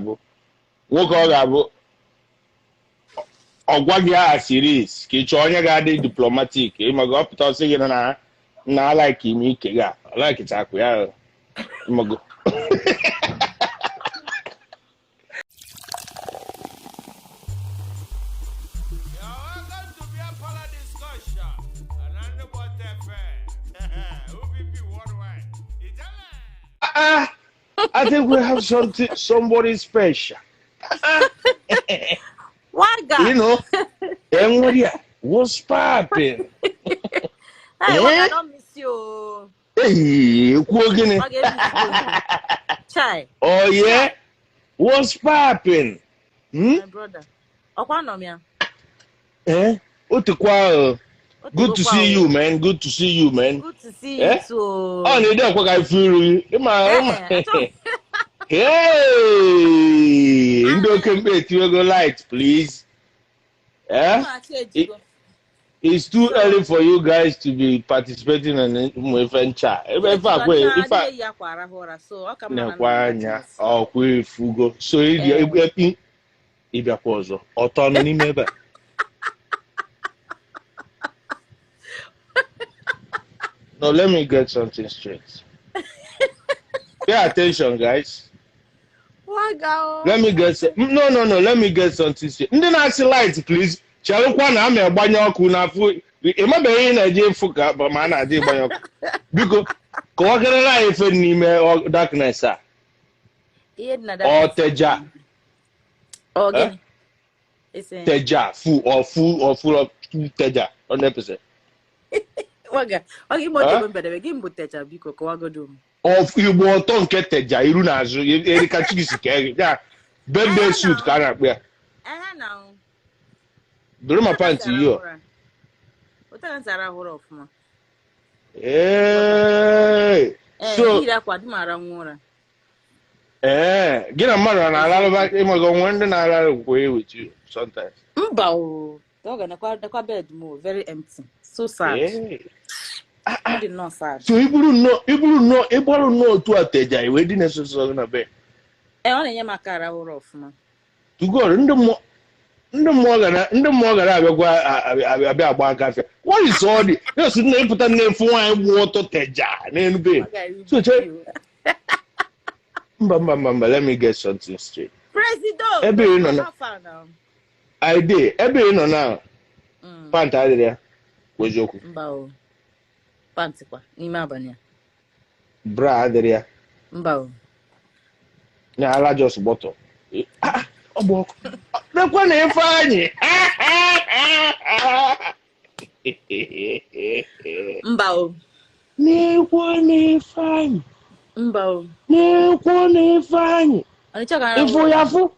ga-abụ nwoke ọ ga-abụ ọ gwa gị aha series ka ị chọọ onye ga-adị diplomatic ịmago ọ pụta ọ sị gị na na like ime ike gị a like ya ịmago. I think we have something, somebody special. What guy? You know, and what's popping? Hey, what, I don't miss you. Hey, gịnị? Chai. Oh yeah? What's popping? Hmm? My brother. Ọkwa nọ m ya. Eh? Otukwa. Good to see you, man. Good to see you, man. Good to see you too. Oh, na ide kwa ka ifu iru. Ịma ịma. Hey! Ndị oke mkpe etiwego light, please. Eh? It's too early for you guys to be participating in ụmụ ife ncha. Ebe ife akwa ife na-ekwe anya ọkwa efugo. So ịbịakwa ọzọ. Ọtọ nọ n'ime ebe a. No, let me get something straight. Pay attention, guys. Let me get no. Let me get something straight. Ndị na-asị light, please. Chelụkwa na ama agbanye ọkụ n'afọ. Ịmabeghị ihe na-eje efu ka ma a na-adị ịgbanye ọkụ. Biko, kọwakarịrị anyị efe n'ime darkness a. Ọ teja. Teja full or full teja 100%. Igbo ọtọ nke teja iru na azụ erika chikisi ka ya birthday suit ka a na-akpụ ya. Doro ma pant yi o. Ee. So ee, gị na mmadụ na-alarụba ịmaga onwe ndị na-alarụ kwe with you sometimes. Mba o. Dog bed mo very empty. So sad. Yeah. Not sad. So iburu no otu a teja iwe dị na-esoso na be. Eh, ọ na-enye m aka arahụ ụra ọfụma. Tugoro ndị mmụọ gara abịakwa abịa agba aka afịa. What is all the? Yes, na-epụta na-efu nwaanyị gbu ọtọ teja n'elu be. So che mba, let me get something straight. Presido. Ebe ị nọ na I did. Ebe ị nọ na pant adịrị ya kwa eziokwu. Mba o. Pant kwa n'ime abalị a. Bra adịrị ya. Mba o. Na ala just bottle. Ọ bụ ọkụ. Lekwa na Ifeanyị. Mba o. N'ekwo na Ifeanyị. Mba o. N'ekwo na Ifeanyị. Ịfụ ya fụ.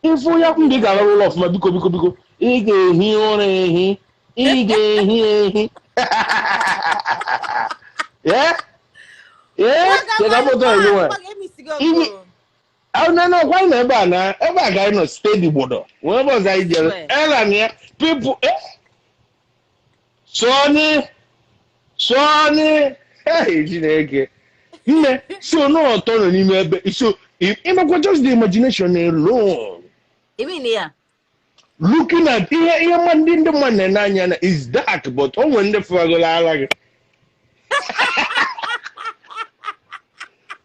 Ịfụ ya ndị gara ụlọ ọfụma biko biko biko. Ị ga-ehi ụra ehi. Ị ga-ehi ehi. Yeah? Yeah? No, why never na? Ebe a ga nọ steady gbodo. Wee ebe ọzọ anyị jere. Ela na ya people Sonny hey Chineke. Nne so no ọtọ nọ n'ime ebe so ịmakwa just the imagination alone. Even ya. Looking at ihe ndị mmadụ na-ene anya na is dark but o nwere ndị fụragolo ara gị.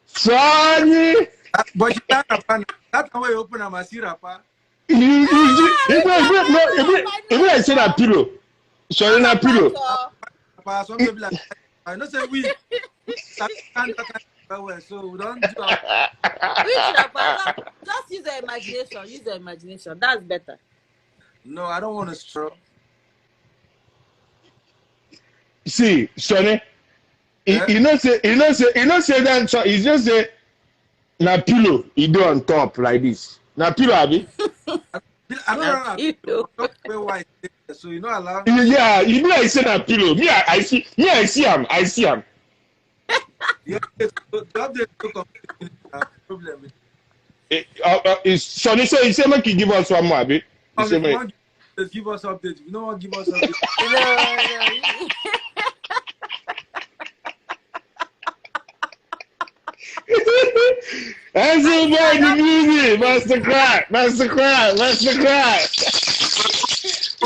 Sonny. But that way you open a see wrapper. You say that pillow. Sorry, na pillow. Some people like I know say we can't so we don't do our... Which wrapper? Just use your imagination. Use your imagination. That's better. No, I don't want to straw. See, Sonny, you know say that so he just say na pillow he do on top like this. Na pillow, abi? I don't know why, so you know allow. Yeah, you know I say na pillow. Me, I see him. I see him. Yeah, so the problem. Sonny say he say make you give us one more, abi? He say make give us update. You don't want give us update. No. Handsome boy in the music, Master Cry, Master Cry, Master Cry.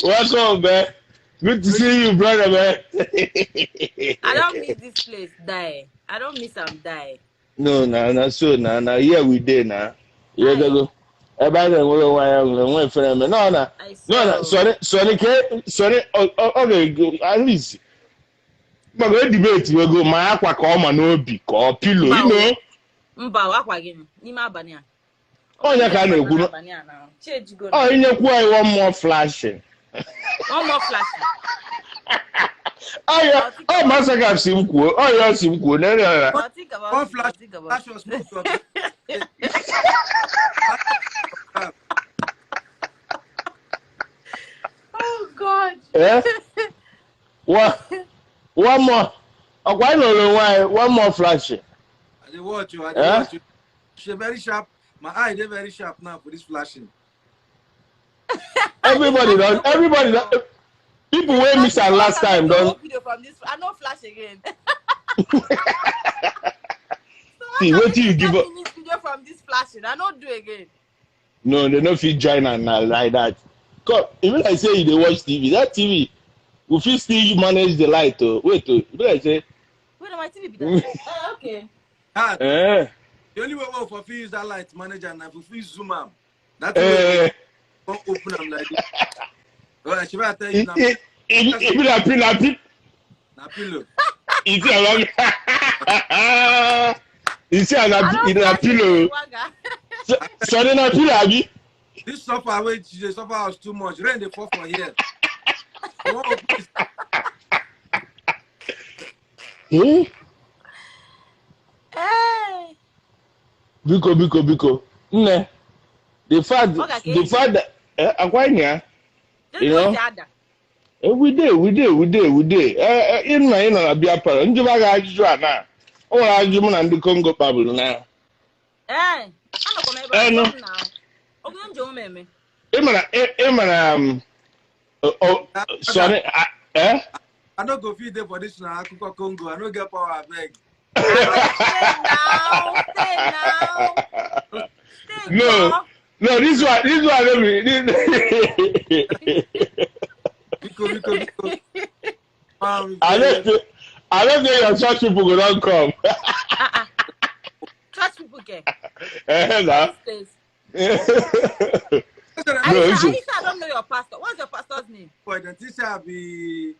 Welcome, man. Good to see you, brother, man. I don't miss this place, die. I don't miss am die. No, na so na here we dey na. You go. Ebe anyị na-enwere onwe anyị enwe efere eme. No, na. No, na. Sorry, sorry, sorry. Okay, at least. Maka debate we go ma akwa ka ọ ma n'obi ka ọ pilo, you know. Mba, akwa gịnị n'ime abalị a. Onye ka a na-ekwu? Ọ inyekwu anyị one more flashing. One more flashing. Ọya, ọ Massacre si m kwuo, ọya si m kwuo n'ere ya. One flash, flash was smooth. Oh God. Eh? One more. Ọkwa anyị nọrọ onwe anyị, one more flashing. I dey watch you. I dey watch you. She very sharp. My eye dey very sharp now for this flashing. Everybody don. Everybody don. People wey miss am last time don. Video from this. I no flash again. See, wetin you give up? Video from this flashing. I no do again. No, they no fit join am na like that. Come, even like say you dey watch TV, that TV, we fit still manage the light o. Wait o, even like say. Wait, my TV be that. Okay. The only way we for fit use that light manager na if we fit zoom am. That way we come open am like this. Well, should I tell you now? It be like pillow. Na pillow. It's a pillow. Sorry, na pillow, abi. This suffer wey dey suffer us too much. Rain dey fall for here. Hey. Biko, biko, biko. Nne. The fact that akwa nya. You know, we dey. In na bia para. Njuba ga ajụjụ a na. O nwere ajụjụ mụ na ndị Congo kpaburu na. Eh, anọkwa m ebe a na. Ogo nje o meme. Ị mara sorry, eh? I no go fit dey for this na akụkọ Congo. I no get power, abeg. Stay now. Stay now. Stay no. No, this one let me. Biko, biko, biko. I don't think your church people go don't come. Church people get. No. I don't know your pastor. What's your pastor's name? Boy, the teacher I be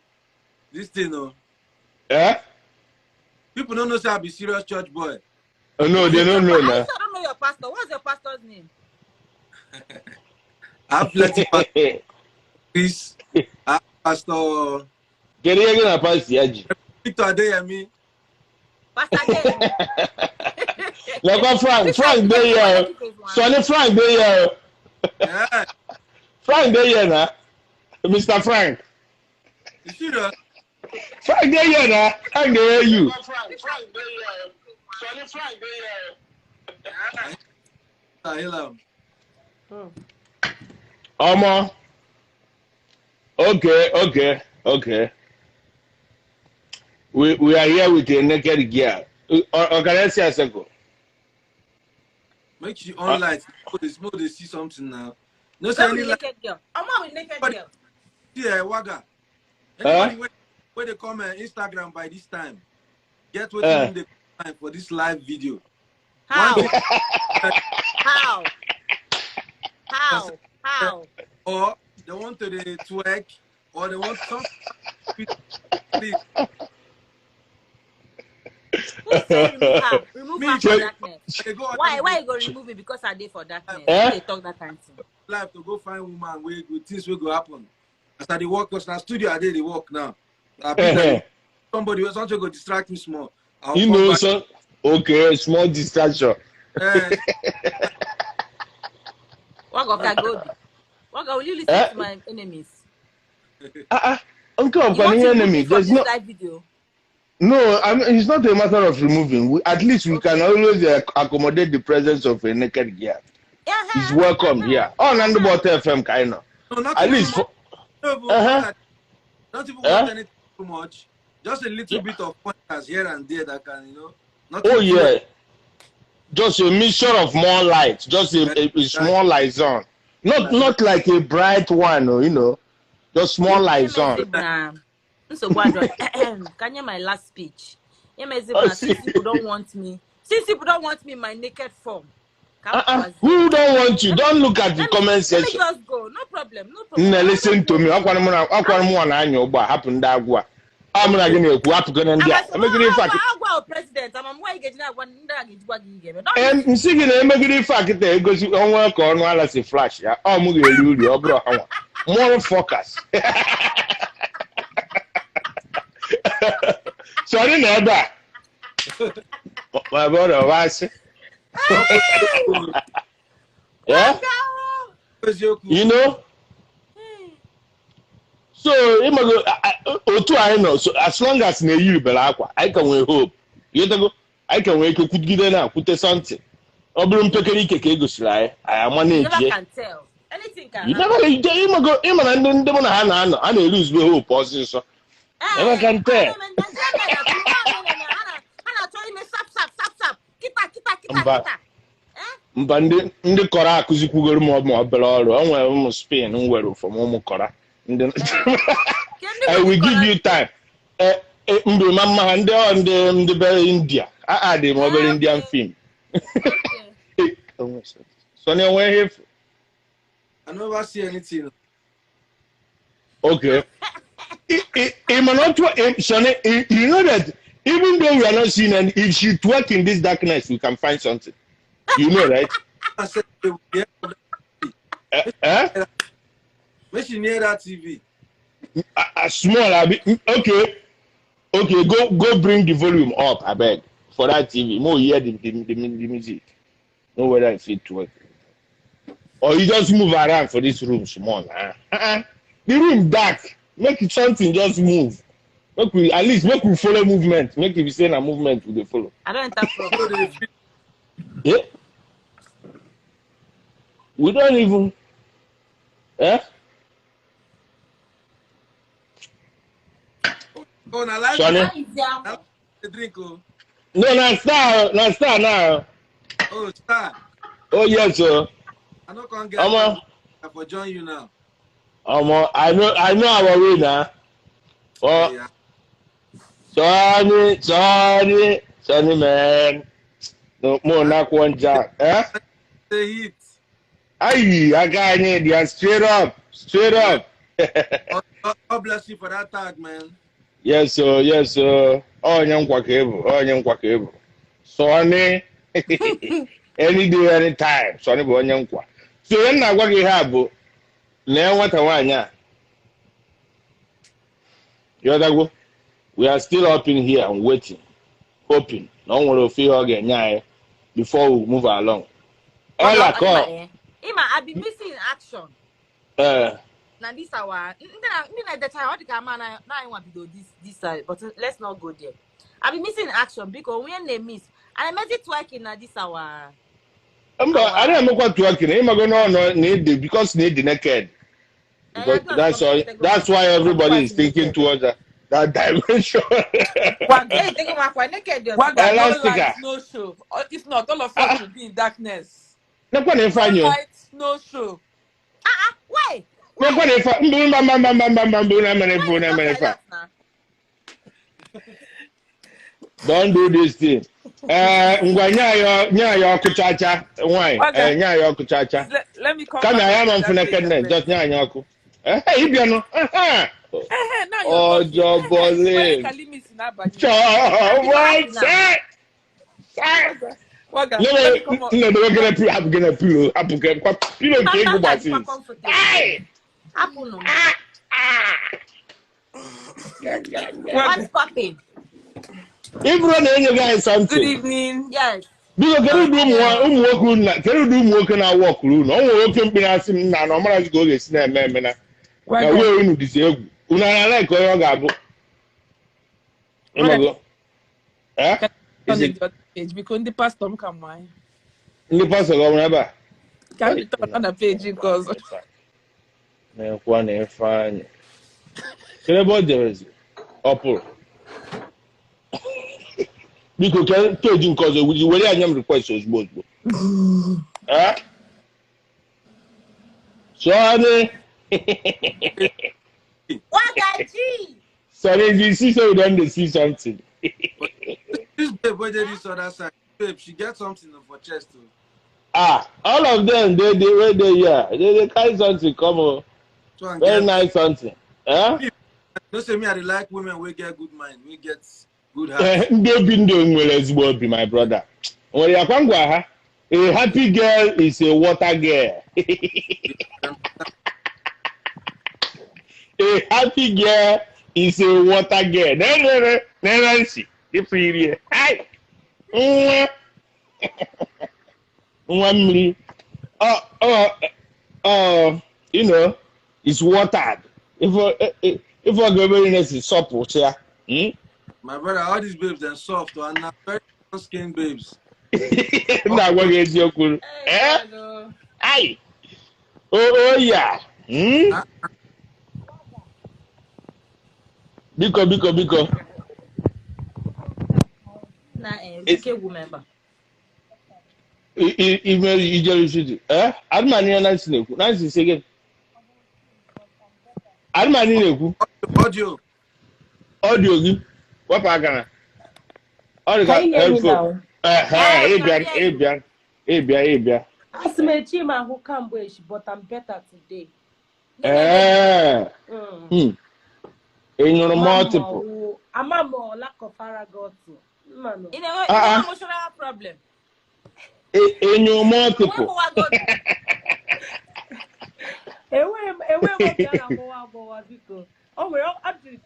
this thing, no. Eh? People don't know say I be serious church boy. Oh, no, they don't know now. I don't know your pastor. What's your pastor's name? I have plenty pastors. I have Pastor. Victor Adeyemi. Pastor Adeyemi. Like Frank dey here. Sonny Frank dey here. Yeah. Frank dey here now. Mr. Frank. You serious? Frank dey here now. Frank dey hear you. Frank dey here. Sonny Frank dey here. I hear him. Omo. Okay. We are here with a naked girl. Okay, a second. Make you on light. They see something now. No, say any naked girl. I'm not with naked girl. Yeah, Waga. Anybody where they come on Instagram by this time, get what they time for this live video. How? How? How? How? Or they want to the twerk, or they want something. Please. Who say remove her? Remove her for darkness. Why you go remove me? Because I did for darkness. Eh? They talk that kind of thing. Life to go find woman where good things will go happen. As I dey work, because na studio I dey work now. Somebody something go distract me small. I'll you know, so okay, small distraction. Waga, go. Waga, will you listen to my enemies? Uncle, I'm calling enemy. There's no live video. No, I mean, it's not a matter of removing. We, at least we can always accommodate the presence of a naked girl. He's welcome here. Oh, Nandubot FM, kind of. No, not at least. For, no, not even want anything too much. Just a little bit of pointers here and there that can, you know. Not oh yeah. Just a mixture of more light, just a small liaison. Not like a bright one, you know. Just small liaison. Can you my last speech? Since people don't want me. Since people don't want me in my naked form. Who don't want you? Don't look at the comment section. Let me just go. No problem. No problem. Nne, listen to me. I'm not going to president. I'm flash. More focus. Sorry, never. My brother was. Yeah? You know? So, otu I know, so as long as na you akwa, I can win hope. You go, I can win could na put something. Ọ bụrụ mpekere ike ka e gosiri anyị, anyị ama na-eji. You can tell. Anything can happen. Ịma na ndị mụ na ha na-anọ, a na-eruzube hope ọsịsọ. Never can tell. Mba ndị kọrọ akụzikwugoro m obere ọrụ. O nwere ụmụ Spain nwere ụfọm ụmụ kọrọ. I will give you time. Mgbe mama ha ndị be India. A dị m obere Indian film. Sonny, where here? I never see anything. Okay. Sonny, you know that even though we are not seeing, and if she twerk in this darkness, we can find something. You know, right? Make she near that TV. A small, okay. Okay, go bring the volume up, I beg, for that TV. More hear the music. Know whether it fit to work. Or you just move around for this room small. The room dark. Make it something just move. Make we at least make we follow movement. Make if you say a movement we dey follow. I don't enter. Yeah. We don't even. Eh? Oh, na live. Sonny? Drink, oh. No, na star, na star now. Oh, star. Oh yes, sir. I no can get. I for join you now. Omo, I know our way now. Oh, yeah. Sonny, man. No more knock one jack, eh? The hit. Aye, I got it. Yeah, straight up, straight up. God bless you for that tag, man. Yes, sir. Yes, sir. Oh, nyankwa. Sonny, any day, any time. Sonny bụ onye nkwa. So ihe na-agwa gị ha bụ na nwata nwaanyị a. Yọdago, we are still up in here and waiting, hoping na o nwere ofe ihe ọ ga-enye anyị before we move along. All I call. Ima, I be missing in action. Now this our this side, but let's not go there. I be missing in action because when they miss, and I met it twerking now this our. I don't know what twerking. I'm gonna no need because need the naked. Because that's all. That's why everybody is thinking towards that dimension. No light, no show. If not, all of us will be in darkness. No light, no show. Why? Don't do this thing. Let me come. Just Oh, What's popping? If you guys something. Good evening. Yes. Because can you do more? Can you do more? Can I walk through? No, one can be asking now. No matter go get snap, man. Now we are disabled. Una like oyo gabo. Eh? Page because the pastor come my. The pastor go never. Can you turn on the page because? Na kwa na ifanye. Kele bo there is. Opo. Biko ka peji nke ọzọ were ya nye m request ozugbo ozugbo. Eh? Sonny. Waga G. Sonny, if you see so then they see something. This babe where they this other side, babe, she get something for chest too. Ah, all of them they where they yeah. They carry something come on. So very nice something. Eh? Don't say me I like women we get good mind, we get good heart. Ndị obi ndị nwere ezigbo obi, my brother. Nwere ya kwa ngwa ha. A happy girl is a water girl. A happy girl is a water girl. Nwa mmiri. You know, it's watered. If I go very nice, it's supple, yeah. My brother, all these babes are soft and not very skin babes. Na gwa gị eziokwu. Eh? Ai. Oh yeah. Biko biko biko. Na ike member. Email ijelu city. Eh? Admani na Nancy na-ekwu. Nancy say again. Admani na-ekwu. Audio. Audio gị. Wepụ aka na. Ọ dị ka headphone. Ebia. Asị m echi m ahụ kamgbe echi, but I'm better today. Ị nyụrụ multiple. Ama m lack of aragotu. Ị na-enwe emotional problem. Ị nyụrụ multiple. Enweghị m obi a na-agbọwa agbọwa biko. O nwere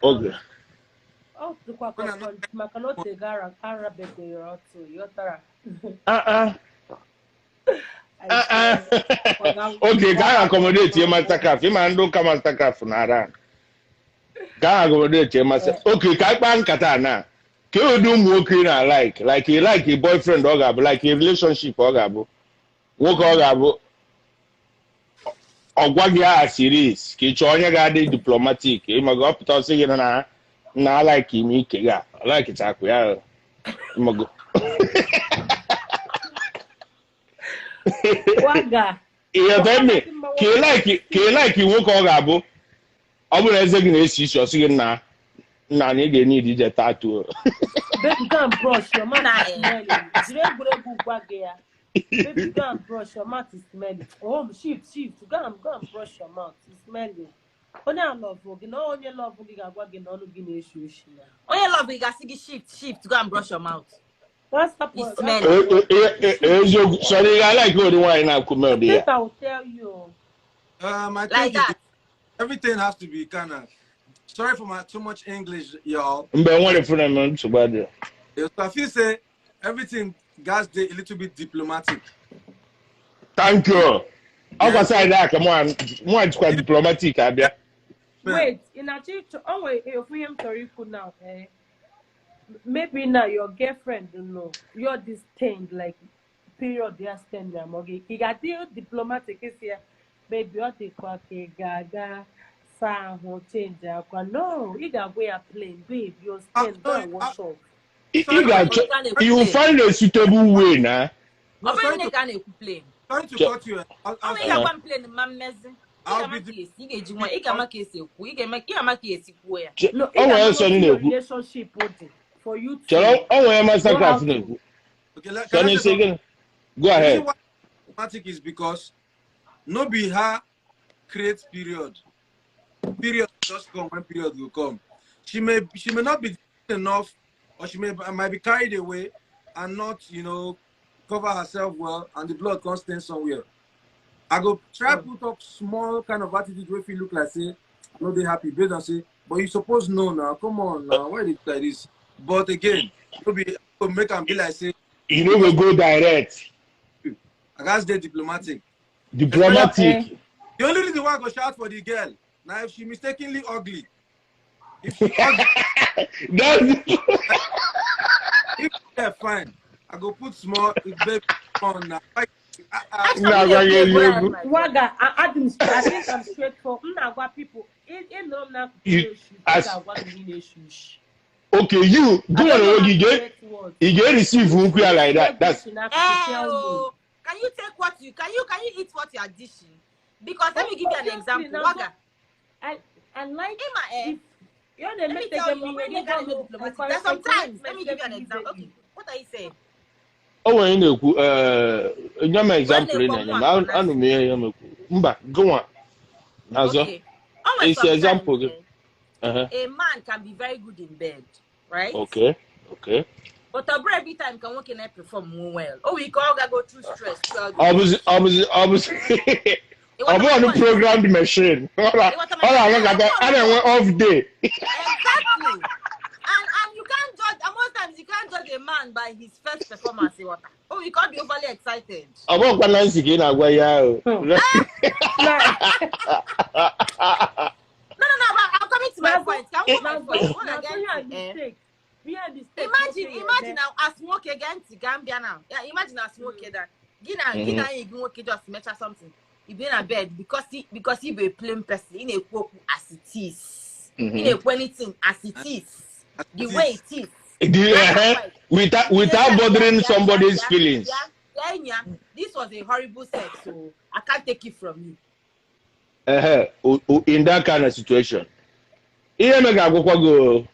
oge. Ọ dịkwa maka na o tego arabegoro ọtụ yọtara. Okay, ka a accommodate your Mastercraft. Ịma ndị ụka Mastercraft na-ara. Ka a accommodate your Master. Okay, ka akpa nkata na. Ka ụdị ụmụ nwoke na like like like a boyfriend ọ ga-abụ, like a relationship ọ ga-abụ. Nwoke ọ ga-abụ ọ gwa gị aha series ka ị chọọ onye ga-adị diplomatic. Ịma gị ọ pụta ọsị gị na na like ime ike ga like chakụ ya ịmago. Waga. Ihe beme ka ị like nwoke ọ ga-abụ ọ bụrụ eze gị na-esi isi ọsị gị na nna anyị ga-enye ije tatuo. Baby, go and brush your mouth is smelling. Jiri egwuregwu gwa gị ya. Baby, go and brush your mouth is smelling. Oh, shift. Go and brush your mouth. It's smelling. Onye a love gị na onye love gị ga-agwa gị na ọnụ gị na-eshi oshi na. Onye love gị ga-asị gị shift, go and brush your mouth. That's the It's point. Eziokwu, sorry, I like ụdị nwaanyị na-akụ mel dị ya. I will tell you. I think like that. Everything has to be kind of. Sorry for my too much English, y'all. Mgbe nwere funa m nsogbu adịghị. So I feel say everything guys dey a little bit diplomatic. Thank you. Ọ kwa side a ka mụ jikwa diplomatic abịa. Wait, in a church, oh wait, if we am sorry now, eh? Maybe now your girlfriend don't know you're this thing like period they are standing okay. You got deal diplomatic is here, baby. What the quack gaga sound change? No, you got wear plain, babe. You're stand go wash off. You will find a suitable way now. Sorry to cut you. No, relationship for you to. Okay, go ahead. Diplomatic is because no be her create period. Period just come when period will come. She may not be enough, or she might be carried away and not, you know, cover herself well, and the blood can't stay somewhere. I go try put up small kind of attitude where you look like say I know they happy, based on say, but you suppose no now. Come on now, why did like this? But again, be make and be like say you know we go direct. I guess they diplomatic. Diplomatic. The only reason why I go shout for the girl now if she mistakenly ugly. If she ugly, if they're fine, I go put small baby on now. Waga, I think I'm straightforward. People, Okay, you I go don't on know onwe how gị to correct words. ị ga-receive nkwu ya like that. You're That's dishing, I Eh, tell me. oh, can you take what you can you can you eat what you are dishing? Because let me give you an Obviously, example. now, Waga, I like Emma, eh, if you're the let me tell you, me when you got diplomatic, there's sometimes, let me give you an example. Okay, what are you saying? O nwere ị na-ekwu nye m example ị na-enye m anụ m ihe ya m ekwu mba gụnwa n'azọ Okay. Always It's sometimes, example. eh, Uh-huh. a man can be very good in bed, right? Okay. But every time can work and perform well. Oh, we all go through stress throughout the Ọ bụzi ọ bụghị ọnụ programmed machine ọ na-anọkọta a na-enwe off day. Exactly. And you can't judge, and most times you can't judge a man by his first performance in water. Oh, you can't be overly excited. Ọ bụghịkwa Nancy ka ị na-agwa ya ahụ. No, but I'm coming to my point. Can we my point? When I get mistake. Imagine now as nwoke gee ntị Gambia now. Yeah, imagine as nwoke that gị na gị na enyi gị nwoke just mecha something. You be na bed because he be a plain person. Ị na-ekwu okwu as it is. Ị na-ekwu anything as it is. The way it is. Without bothering somebody's feelings. Yeah. This was a horrible sex, so I can't take it from you. In that kind of situation. Ihe me ga-agwụkwa gị o.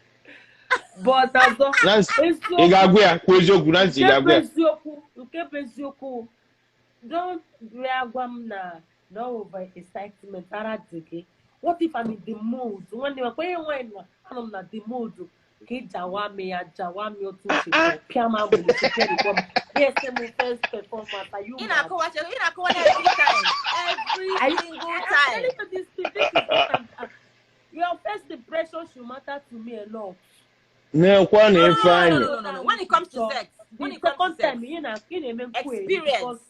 But azọ Nancy, ị ga-agwa ya kwuo eziokwu. Nancy, ị ga-agwa ya. Nke bụ eziokwu, don't bịa gwa m na over excitement ara dị gị. What if I'm in the mood? Nwanne m kwenye nwaanyị na anọ m na the mood ka ị jawa m ya jawa m otu uche pịa m agbụ n'isi m. Yes, m first performance. Are you Ị mad? na-akọwa every time. Every single I'm time. telling you this thing. This is what your first impression should matter to me a lot. Na-ekwa na No, no, no, Ifeanyị. no. When it comes to sex, when The it comes second to sex, time, ị na-eme nkwu eri experience. because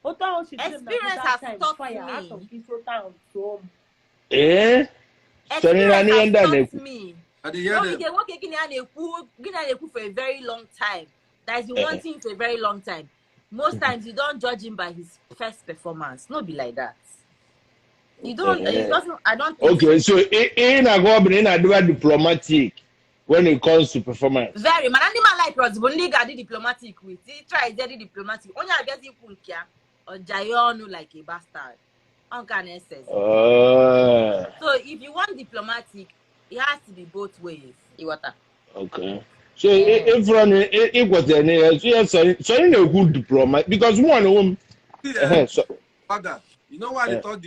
otu ahụ si tiri m na Experience that has time, taught fire, me. achọ m ka isi otu ahụ tụọ m. Ee, sonye na Experience n'ihe has ndị a taught na-ekwu. me. I dey hear No, them. nwoke gị na ya na-ekwu gị na ya na-ekwu for a very long time. That is Eh. wanting for a very long time. Most times you don't judge him by his first performance. No be like that. You don't. Eh. It doesn't. I don't think Okay, so ị na-agwa ọ bụ na ị na-adịba diplomatic when it comes to performance. Very. Mana ndị ma like us bụ ndị ga-adị diplomatic with. Ị try dị diplomatic. Onye abịazi ikwu nke ya, ọ jaye ọnụ like a bastard. Ọ nke a na-ese. So if you want diplomatic, it has to be both ways. Ịghọta? Okay. So ịfụrụ na ị kwetara na ya so ya Sonny na-ekwu diplomat because mụ na onwe m See, ehe, so Waga, you know why they thought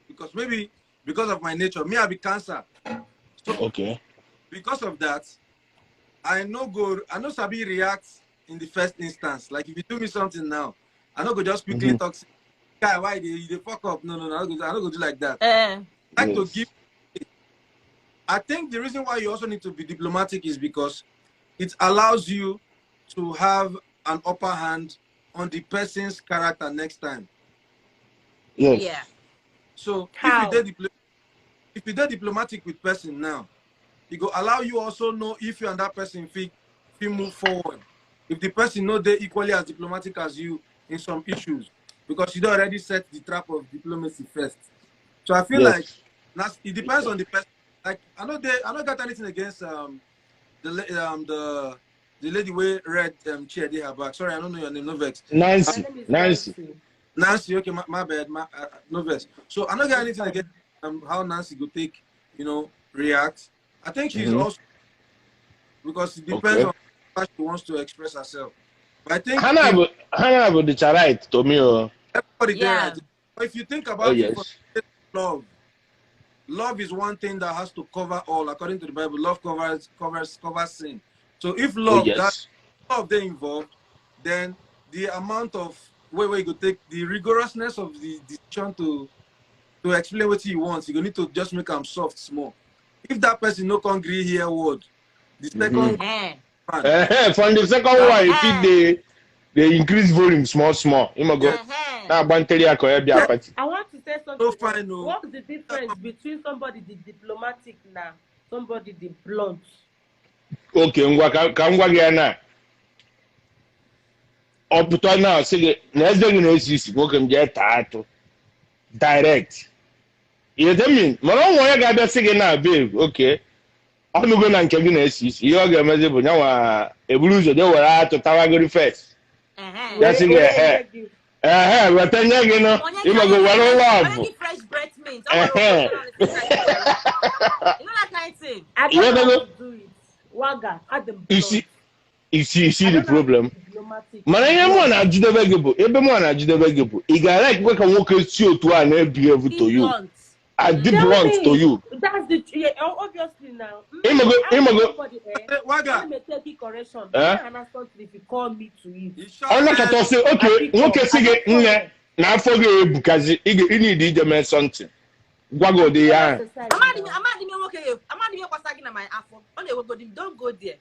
because maybe because of my nature, me I be Cancer. So because of that, I no sabi react in the first instance. Like if you do me something now, I no go just quickly talk. Say, "Guy, why they fuck up?" No, I no go do like that. Eh. I like to give. I think the reason why you also need to be diplomatic is because it allows you to have an upper hand on the person's character next time. So How? If you did diplomatic with person now, it go allow you also know if you and that person fit move forward. If the person know they equally as diplomatic as you in some issues, because you don't already set the trap of diplomacy first. So I feel like that's it depends on the person. Like I don't got anything against the lady wey red chair dey her back. Sorry, I don't know your name. No vex. My Nancy. name is Nancy. Nancy. Nancy, okay, my bad, no vex. So I don't get anything against how Nancy go take, react. I think she's also because it depends on how she wants to express herself. But I think Ha na-abụ ha na-abụ dịcha right to me o. everybody there, right? But if you think about it, for love, love is one thing that has to cover all. According to the Bible, love covers sin. So if love that love they involved, then the amount of way where you go take the rigorousness of the decision to explain what he wants, you go need to just make them soft small. If that person no can gree hear word, the second Eh. one, From the second one, you fit dey increase volume small small. Ịmago na-agba ntịrị ya ka ọ ya bịa party. I want to say something. No fine, no. What's the difference between somebody the diplomatic na somebody the blunt? Okay, ngwa ka m gwa gị ya na ọ pụta na sị gị na eze gị na-esi isi, nwoke m jee taa atụ direct. You get me? Mana ọ nwere onye ga-abịa sị gị na, "Babe, okay, Ọnụgo na nke gị na-esi isi. Ihe ọ ga-emezi bụ nyanwa eburu ụzọ je were atụ tawagori first. Ya sị gị ehe. Ehe, weta nye gị nụ. Ịmago were ụlọ ọgwụ. Fresh breath mint. Ehe. You know that kind of thing. I don't know how to do it. Waga, Adam. You see the problem. Mana ihe mụ na-ajụdebe gị bụ ebe mụ na-ajụdebe gị bụ ị ga-ala ekwe ka nwoke si otu a na-ebehave to you. I did blunt to you. That's the yeah, obviously now. Imago. Waga. Take correction. If you call me to it. Ọ sị okay, nwoke si gị nne na afọ gị ebukazi ị need ije mee something. Gwa gị ụdị ya. Amadi m nwoke amadi m kwasa gị na my afọ. Ọ na-ewegodi m, don't go there.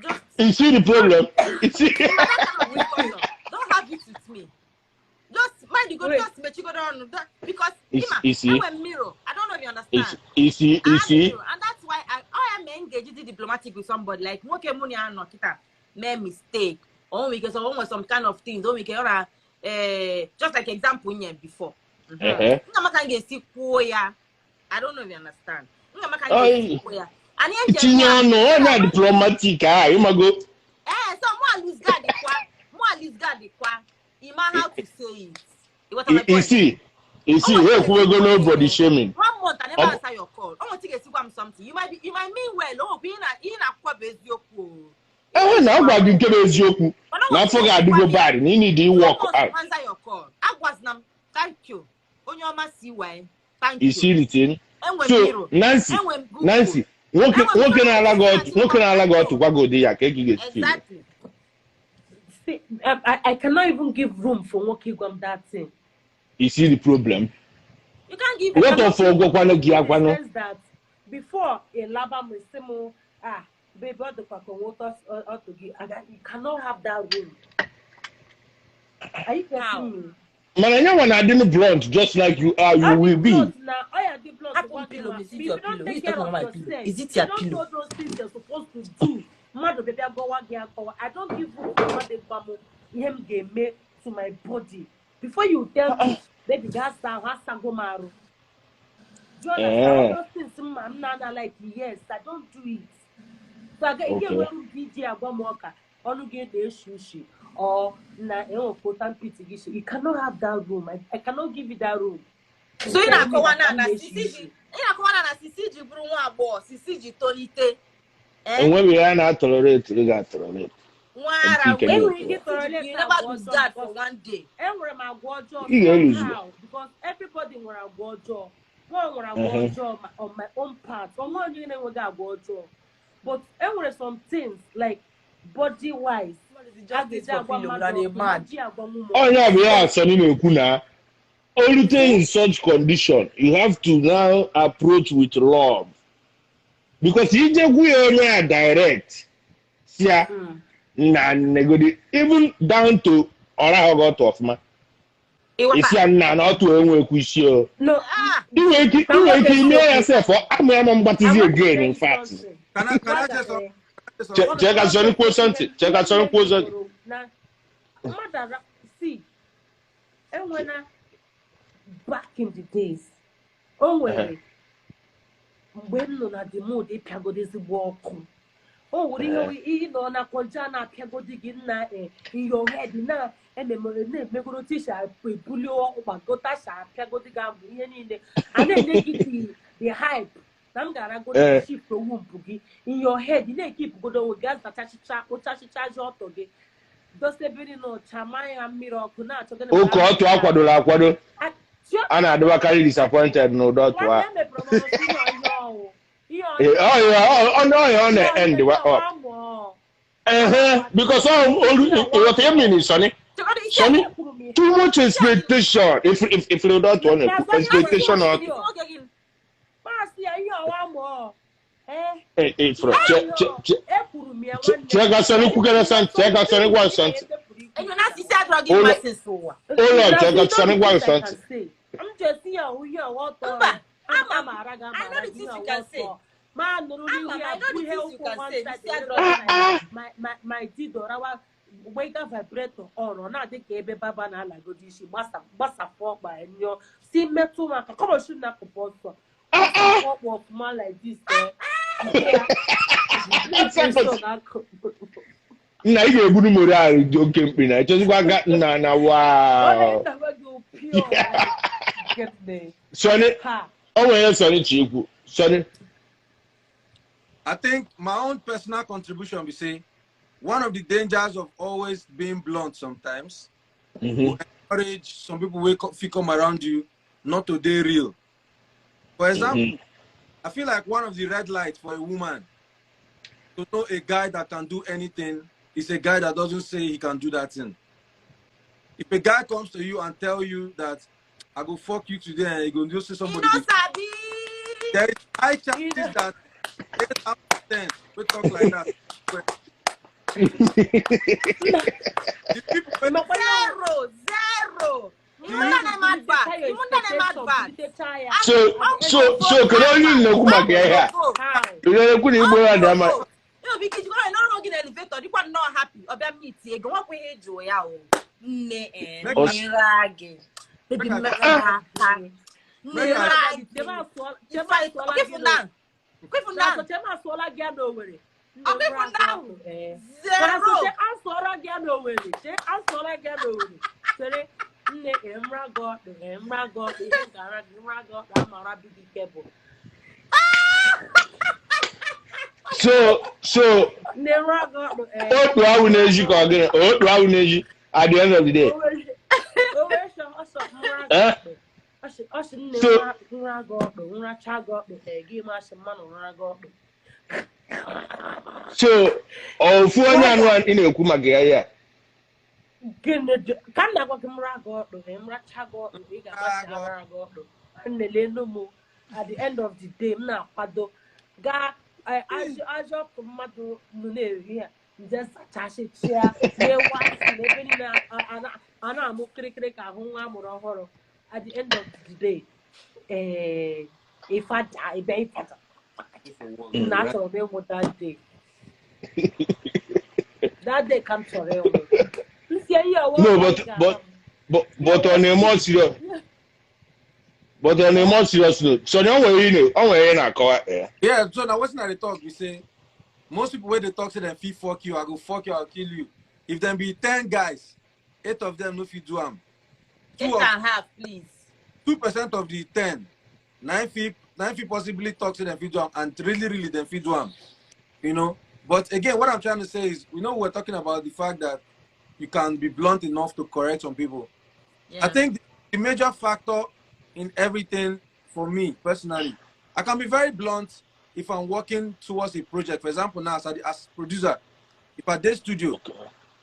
Just you see the problem. You see don't have it with me. Just mind you go just make you go down because Ima, I'm a mirror. I don't know if you understand. You see. And that's why I am engaged in diplomatic with somebody like nwoke mụ na ya nọ kịta mee mistake or we get some kind of things or we can just like example nye before. Nna ga-esi kwuo ya. I don't know if you understand. Nna ga-esi kwuo ya. And tinye ọnụ onye diplomatic a ịmago. So mụ lose guard kwa. Mụ lose guard kwa. Ima how to say it. You see, ekwuwego no body shaming. 1 month I never answer your call. O nwere ike gwa m something. You might mean well. O bụ ị na-akwụkwọ bụ eziokwu. Eh, na agwa gị nke bụ eziokwu. Na afọ ga-adịgo bad na you need to work out. Answer your call. Agwazina m thank you. Onye ọma si wee. Thank you. You see the thing? So Nancy, nwoke na-ala gị ọtụ gwa gị ụdị ya ka ị ga-esi. Exactly. See, I cannot even give room for nwoke gwa m that thing. You see the problem? You can't give. What of ogwokwano gị akwano? That before a laba mesimu baby all the gị, you cannot have that room. Are you getting me? Man, I know when I didn't blunt, just like you are, you will be. Now, I am the blunt. Pillow. Is it your pillow? Who is talking about my pillow? Is it your pillow? You don't do those things you're supposed to do. I don't give room for what him gave me to my body. Before you tell me, baby, that's go maru. Do you understand? All those things, I'm not like, yes, I don't do it. So I get one DJ Agwamoka, only get the sushi. Or na you cannot have that room. I cannot give you that room. So in a kawana na CCG, in a kawana na CCG buru nwa abo, CCG tolite. And when we are not tolerate, we got tolerate. You never lose that for one day. Because everybody nwere agwa ọjọọ. Nwa nwere agwa ọjọọ on my own part. Onwe onye na-enweghị agwa ọjọọ. But enwere some things like body wise. Oh yeah, we are Sonny Mekuna. Only in such condition, you have to now approach with love. Because if you only direct, see, na negodi even down to ora got off ma. If you are not to enwe kwisi. No. You wait yourself for am again in fact. Can I just Check out Sonny something. Check out Sonny something. Mother, see, and when I back in the days, oh well, when no na the mood, they piago this walk. Oh, what you know, na konjana piago digging na in your head na, and the me tisha, bulio, bagota, piago digam, and then they get the hype. I'm gonna go to shift the womb in your head. You need keep go to gas that charge auto. Just every no chamaya miracle. Oh, to aquado. And I do carry disappointed no doubt. Oh, yeah, on the end. Because all what you mean is Sonny. Sonny, too much expectation. If you don't want expectation or. Hey, I know the things you can say. My wega vibrator on na dị ka ebe baba na-alagodi isi gbasapụ ọkpa enyo si metụ maka kọmọshin na akụpụ ọsọ ọkpa ọfụma like this. Ya. Nna ị ga-egburu moral dị oke mkpi na ịchọzikwa ga nna na wow. Sonny, o nwere Sonny chi ikwu. Sonny. I think my own personal contribution be say one of the dangers of always being blunt sometimes will encourage some people will come around you not to be real. For example, I feel like one of the red lights for a woman to know a guy that can do anything is a guy that doesn't say he can do that thing. If a guy comes to you and tell you that I go fuck you today and you go just see somebody, you know, sabi. There is high chances that 8 out of 10 we talk like that. The people zero. So can only know who here. You know who you go and am. No, because you go in elevator, you are not happy. Oba meet you go what we jo ya o. Nne eh rage. Baby me So at the end of the day. So at the end of the day, at the end of the day, if I die, not that day. That day comes for real. No, but on a more serious, note, so don't worry, you know, yeah. So now what's not the talk? We say most people where they talk to them, feel fuck you, I go fuck you, I'll kill you. If them be 10 guys, 8 of them no fit do am. 8.5, please. 2% of the 10, 9 feet possibly talk to them fit do am, and really them fit do am. You know. But again, what I'm trying to say is, we know we're talking about the fact that you can be blunt enough to correct some people. Yeah. I think the major factor in everything for me personally, I can be very blunt if I'm working towards a project. For example, now as producer, if I did studio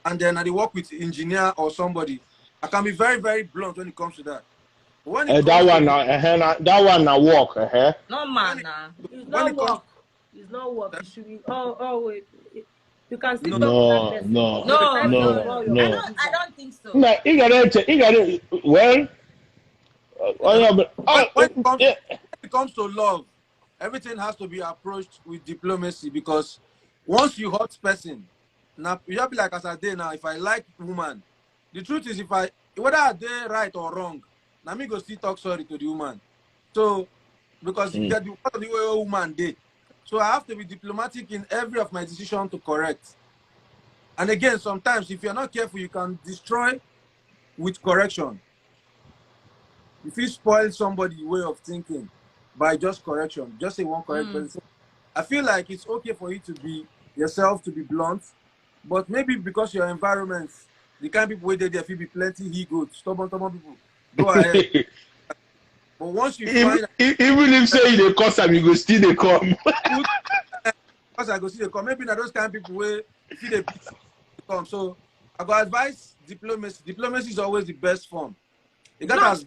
and then I work with engineer or somebody, I can be very, very blunt when it comes to that. But when it that one now work. No man, it's not work. It's not work. It should be always. You can still no. I don't think so. No, you gotta well. When it comes to love, everything has to be approached with diplomacy, because once you hurt person, now you have to be like as I did now. If I like woman, the truth is, if I whether I did right or wrong, now me go still talk sorry to the woman. So because that the part of the way woman did. So I have to be diplomatic in every of my decision to correct. And again, sometimes if you're not careful, you can destroy with correction. If you spoil somebody's way of thinking by just correction, just say one correct person. I feel like it's okay for you to be yourself, to be blunt, but maybe because your environment, the kind of people where there will be plenty ego, stubborn people. Go ahead. But once you find even if say they cost them, you go still they come. Because I go see they come. Maybe not those kind of people where if they come. So I go advise diplomacy. Diplomacy is always the best form. Blunt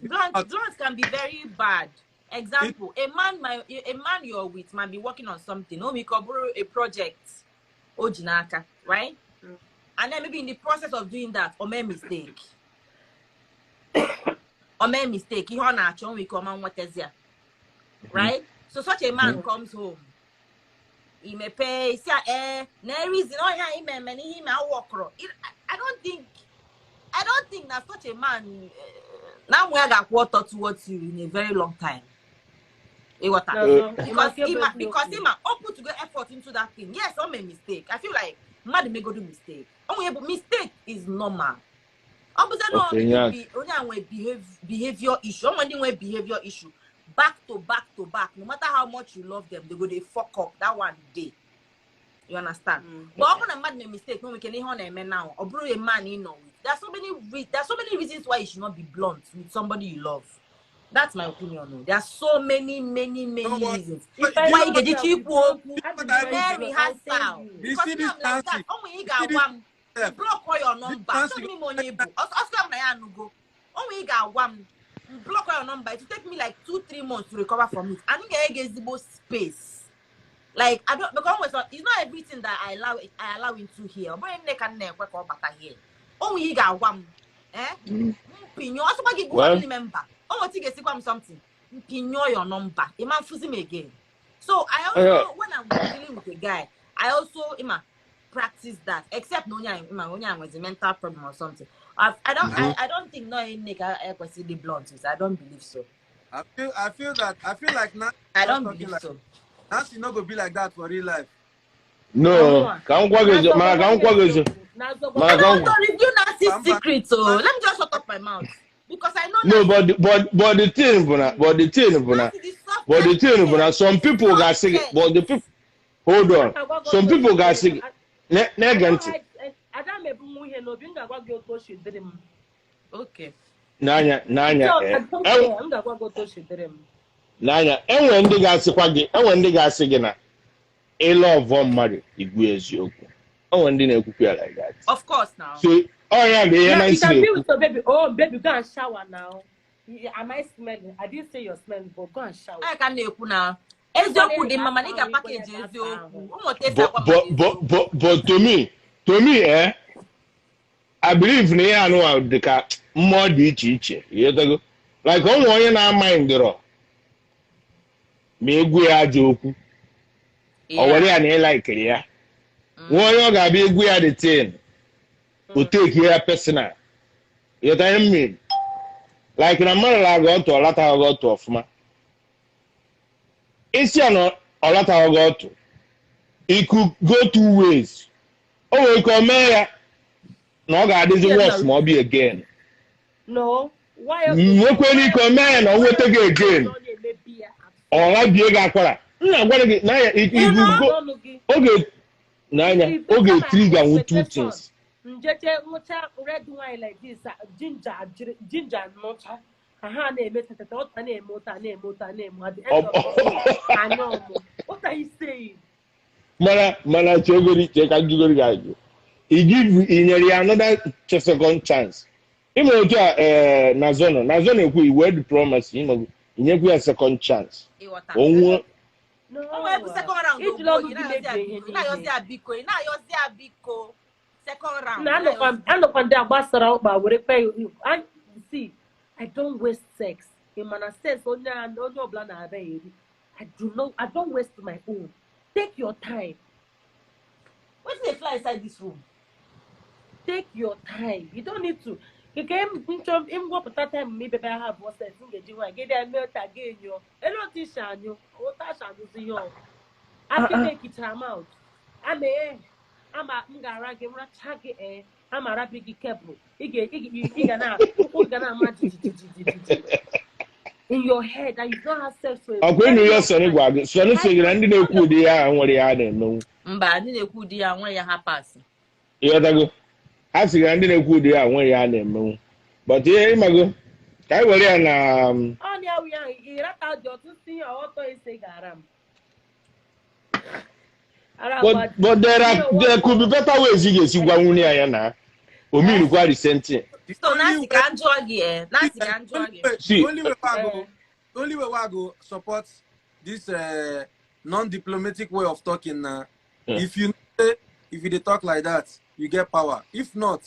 can be very bad. Example: a man you're with might be working on something. Oh, we could borrow a project, Ojinaka, right? And then maybe in the process of doing that, or make mistake. Or make mistake. He we come and what is here, right? So such a man comes home. He may pay. Say, no reason. Oh yeah, he may many he may walk. I don't think that such a man. Now we got water towards you in a very long time. Ịghọta? N'azọ, ịma Because nke bụ ịma, because eziokwu. ịma o put go effort into that thing. Yes, o mee mistake. I feel like mmadụ megodu mistake. O nwere bụ mistake is normal. Ọ bụzie na Okay, yeah. onye a nwee behavior issue. O nwere ndị nwee behavior issue back to back to back. No matter how much you love them, they go dey fuck up that one day. You understand? But ọ bụrụ na mmadụ mee mistake, nwere ike n'ihe ọ na-eme now, ọ bụrụ a man ị nọ with. There are so many reasons why you should not be blunt with somebody you love. That's my opinion. Oh. There are so many, many, many No, but- reasons But If I why know you get that it we ikwu okwu. adị m I very Mee blunt, I'll rehearsal. tell you. You Because see me, this I'm like that. Nancy? O nwere ị You see ga-agwa m, this block all your number. Nancy- Achọghị m onye bụ. Ọsọ m na ya anụgo. O nwere ị ga-agwa m, block all your number. It will take me like 2-3 months to recover from it. And m ga-enye gị ezigbo space. Like, I don't, because always, it's not everything that I allow into here. Ọ bụrụ nne ka m na-ekwe ka ọ bata here. O nwere ị ga-agwa m, eh? Mpinyo, ọsọkwa gị bụ Well- family member. O nwere ị ga-esikwa m something. Mpinyo your number. Ị ma mfuzi m again. So I also, when I'm dealing with a guy, I also, ịma, practice that. Except na onye a, ịma, onye a nwezi mental problem or something. I don't think no nne ka ekwesịrị ịdị blunt with. I don't believe so. I feel like Nancy I don't talking believe like so. Nancy no go be like that for real life. No, ka m gwa gị eziokwu, mana ka m gwa gị eziokwu. Mana I ka don't m want to review Nancy's Bamba. secret, so let me just shut up my mouth. Because I know No, Nancy, but the thing bụ na Nancy the softest but the thing bụ na some people ga-asị gị, but the people, hold on, some people ga-asị gị na-ege ntị. Ada m ebunwu ihe n'obi, m ga-agwa gị otu o si dịrị m. Okay. N'anya n'anya So, eh, I don't care. M ga-agwa gị otu o si dịrị m. N'anya, enwere ndị ga-asịkwa gị, enwere ndị ga-asị gị na ịlụ ọvọ mmadụ igwu eziokwu. Enwere ndị na-ekwukwu ya like that. Of course now. So ọ ya bụ ihe Now, you Nancy can be na-ekwu. with your baby. Oh, baby, go and shower now. Yeah, am I smelling? I didn't say you're smelling, but go and shower. Anyị ka na-ekwu na eziokwu dị mma, mana ị ga-apakeji eziokwu. Ụmụ otu esi but agwa but mmadụ but eziokwu. But to me, eh, I believe na ihe anụwa dị ka mmụọ dị iche iche. Ịghọtago? Like, o nwere onye na-ama ndọrọ ma egwu ya ajọ okwu, ọ were ya na ịlaikiri ya. Nwa onye ọ ga-abịa egwu ya dị tin, o take ya personal. Ịghọta ihe m mean? Like, na mmadụ na-aga ọtụ, ọ lataghị gị ọtụ ọfụma. Isi ya na ọ lataghị gị ọtụ, it could go two ways. O nwere ike o mee ya na ọ ga-adịzi worse ma ọ bịa again. No. Why? Nwekwere ike o mee ya na ọ nweta gị again, ọ ghabie gị akwara. M na-agwara gị n'anya, it will go oge n'anya oge trigger with two things. Njeche ṅụcha red wine like this, ginger, ginger nụcha ka ha na-eme tetete, ụta na-eme, ụta na-eme, ụta na-eme. At the end of the day, anya ọmụ. What are you saying? Mana chegori, che ka jugori gị ajụ. I give, i nyere ya another second chance. Ịma otu a, ee, na zona ekwu iwe diplomacy, ịma inyekwu ya second chance. Ịghọta. Onwe No. O nwere bụ second round. Ijila ogbo, ọnụ ị gị na-ayọzi ya mebie ihe biko, ị na-ayọzi niile. ya biko, ị na-ayọzi ya biko. Second round. Na ị na-ayọzi. Anọkwa ndị agbasara ụkpa were kpe. See, I don't waste sex. Ị ma na sex onye onye ọbụla na-abịa eri. I do not, I don't waste my own. Take your time. Wetin dey fly inside this room? Take your time. You don't need to. Nke m nchọ mwepụta time m ibebe ha abụọ sex, m ga-eji nwaanyị gị dị mee ụta gị enyo elu otu isi anyụ ụta asị anyụzi ihe ọ after ekichara m out ama ee ama m ga-ara gị racha gị, ee, ama arabi gị kebụl, ị ga na ụkwụ ga na-ama jijijijiji in your head and you don't have sex for a Ọkwa ịnụ very ihe long Sọnị time. gwa gị. Sọnị sị gị na ndị na-ekwu ụdị ya ahụ nwere ya a na-emenwu. Mba, ndị na-ekwu ụdị ya nwere ya ha pasị. Ịghọtago? Ha sị gị na ndị na-ekwu ụdị ya nwere ya a na-emenwu, but ihe ịmago ka anyị were ya na Ọ na-awụ ya ahụ ịrata dị ọtụtụ ihe ọtọ ise ga-ara m. Ara But there could be better ways ị ga-esi gwa nwunye ya na omirikwa the same thing. The So only Nancy, way, ka m jụọ gị, eh, Nancy, ka m jụọ gị. See. The only way wey I go support this non-diplomatic way of talking na if you say, if you dey talk like that, you get power. If not,